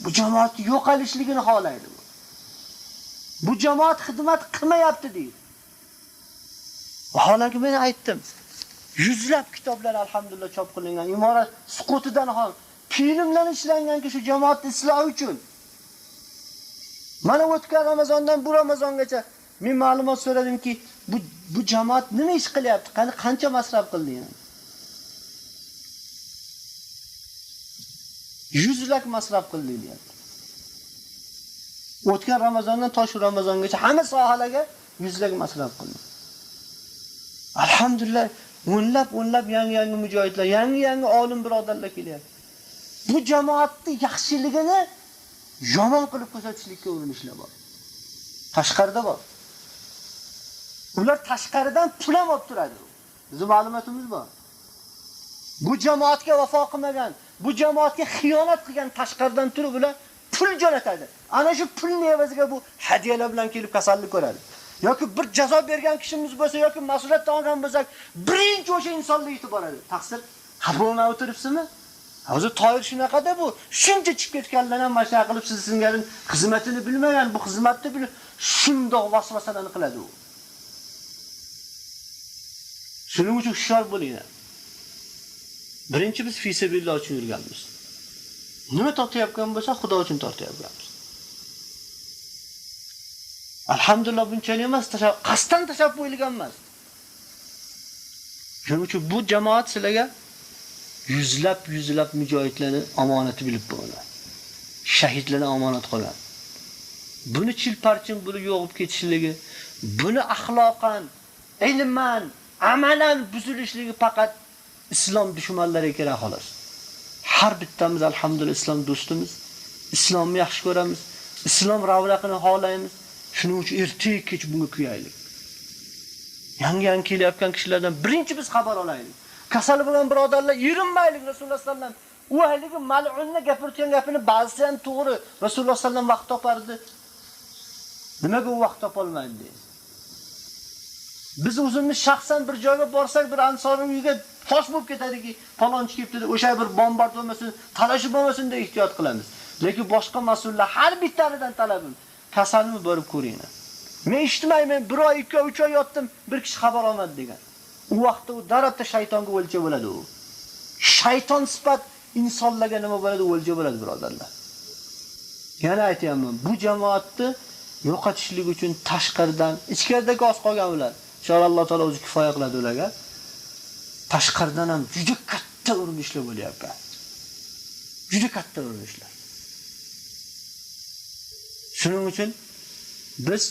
Bu jamoat yo'qolishligini xohlaydi bu. Bu jamoat xizmat qilmayapti deydi. Vaholanki men aytdim. Yuzlab kitoblar alhamdulillah chop qilingan. Imorat suqutidan ham filmlar ishlanganki shu jamoat islohi uchun. Mana o'tgan Ramazondan bu Ramazongacha men ma'lumot so'radimki, bu jamoat nima ish qilyapti? Qani qancha masraf qildi yani? 100 lak masraf qildi deyapti. O'tgan Ramazondan to shu Ramazongacha hamma sohalarga 100 lak masraf qildi. Alhamdulillah, o'nlab-o'nlab yangi-yangi mujohidlar, yangi-yangi olim birodarlar kelyapti. Bu jamoatni yaxshiligini yomon qilib ko'rsatishlikka urinishlar bor. Tashqarida bor. Ular tashqaridan pul ham olib turadi. Bizning ma'lumotimiz bor. Bu jamoatga vafo qilmagan, bu jamoatga xiyonat qilgan tashqaridan turib ular pul jo'natadi. Ana shu pulning evaziga bu hadiyalar bilan kelib kasallik ko'radi. Yoki bir jazo bergan kishimiz bo'lsa yoki mas'uliyatdan olgan bo'lsak, birinchi o'sha insonga yetib boradi. Taqsir, xafa bo'lmay o'tiribsizmi? Hozir Toyir shunaqada bu, shuncha chiqib ketganlar ham mana shunaqa qilib siz singari xizmatini bilmagan, bu xizmatni bilib shundoq vasvasalarni qiladi u. Shuning uchun hushyor bo'linglar. Birinchi biz fi sabilillah uchun yurganmiz. Nima tortayotgan bo'lsa, Xudo uchun tortayotganmiz. Alhamdulillah bunchalik emas, qasddan tashlab qo'yilgan emas. Shuning uchun bu jamoat sizlarga yuzlab mujohidlarni omonati bilib bo'ladi. Shahidlarni omonat qoladi. Buni chilparchin bo'lib yo'qib ketishligi, buni axloqan, ilman, amalan buzilishligi faqat islom dushmanlariga kerak xolos. Har bittamiz alhamdulillah islom do'stimiz, islomni yaxshi ko'ramiz, islom ravnaqini xohlaymiz. Shuning uchun erta-kech bunga kuyaylik. Yangi-yangi kelayotgan kishilardan birinchi biz xabar olaylik. Kasal bo'lgan birodarlar erinmaylik. Rasululloh sallam u haligi mal'unni gapirgan gapini ba'zisi ham to'g'ri. Rasululloh sallam vaqt topardi. Nimaga u vaqt topolmaydi? Biz o'zimiz shaxsan bir joyga borsak, bir ansorning uyiga tosh bo'lib ketadiki, falonchi kelibdi, o'sha bir bombard bo'lmasin, talashib bo'lmasin deb ehtiyot qilamiz. Lekin boshqa mas'ullar har bittaridan talabim, kasalni borib ko'ringlar. Men eshitmayman, 1 oy, 2 oy, 3 oy yotdim, bir kishi xabar olmadi degan. U vaqtda u darobda shaytonga o'lja bo'ladi u. Shayton sifat insonlarga nima bo'ladi, o'lja bo'ladi birodarlar. Yana aytayapman, bu jamoatni yo'qotishlik uchun tashqaridan, ichkaridagi oz qolgan ular. Inshaalloh Alloh taolo o'zi kifoya qiladi ularga. Tashqaridan ham juda katta urinishlar bo'lyapti. Juda katta urinishlar. Shuning uchun biz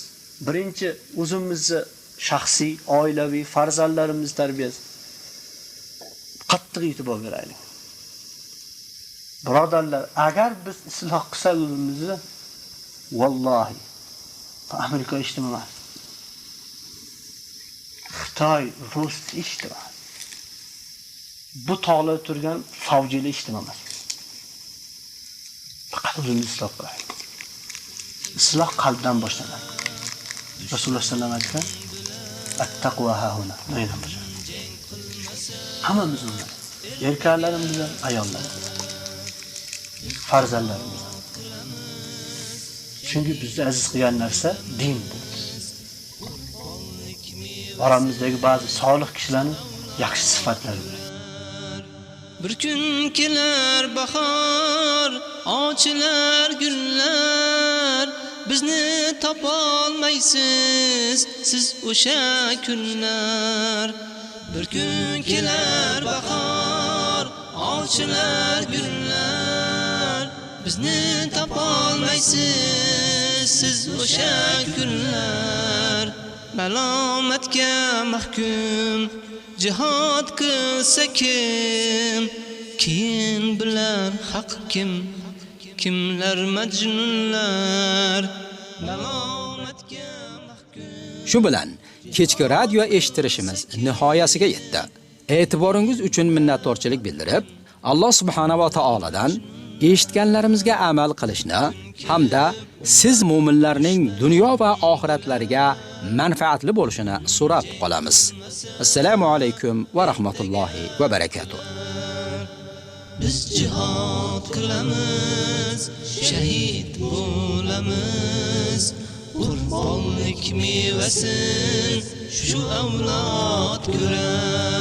birinchi o'zimizni shaxsiy, oilaviy, farzandlarimiz tarbiyasi qattiq e'tibor beraylik. Birodarlar, agar biz isloh qilsak o'zimizni, vallohi Amerika eshitmas. Xitoy, Rus eshitmas. Bu tog'larda turgan savjilar eshitmas. Faqat o'zimizni isloh qilaylik. Isloh qalbdan boshlanadi. Rasululloh sallallohu alayhi vasallam aytgan, "At-taqvo hahuna." Maydan boshlanadi. Hammamiz undan. Erkaklarimiz ham, ayollarimiz ham, farzandlarimiz ham. Chunki bizni aziz qilgan narsa din bu. Oramizdagi ba'zi solih kishilarning yaxshi sifatlari. Bir kun kelar bahor, ochilar gullar, bizni topolmaysiz siz o'sha kunlar. Bir kun kelar bahor, ochilar gullar, bizni topolmaysiz siz o'sha kunlar. Malomatga mahkum jihad qilsa kim, keyin bilar haq kim, kimlar majnunlar. Malomatga mahkum. Shu bilan kechki radio eshittirishimiz nihoyasiga yetdi. E'tiboringiz uchun minnatdorchilik bildirib, Alloh subhanahu va taoladan eshitganlarimizga amal qilishni hamda siz mu'minlarning dunyo va oxiratlariga manfaatli bo'lishini so'rab qolamiz. Assalomu alaykum va rahmatullohi va barakatuh. Biz jihad qilamiz, shahid bo'lamiz, qurbonlik mevasin shu avlod ko'rar.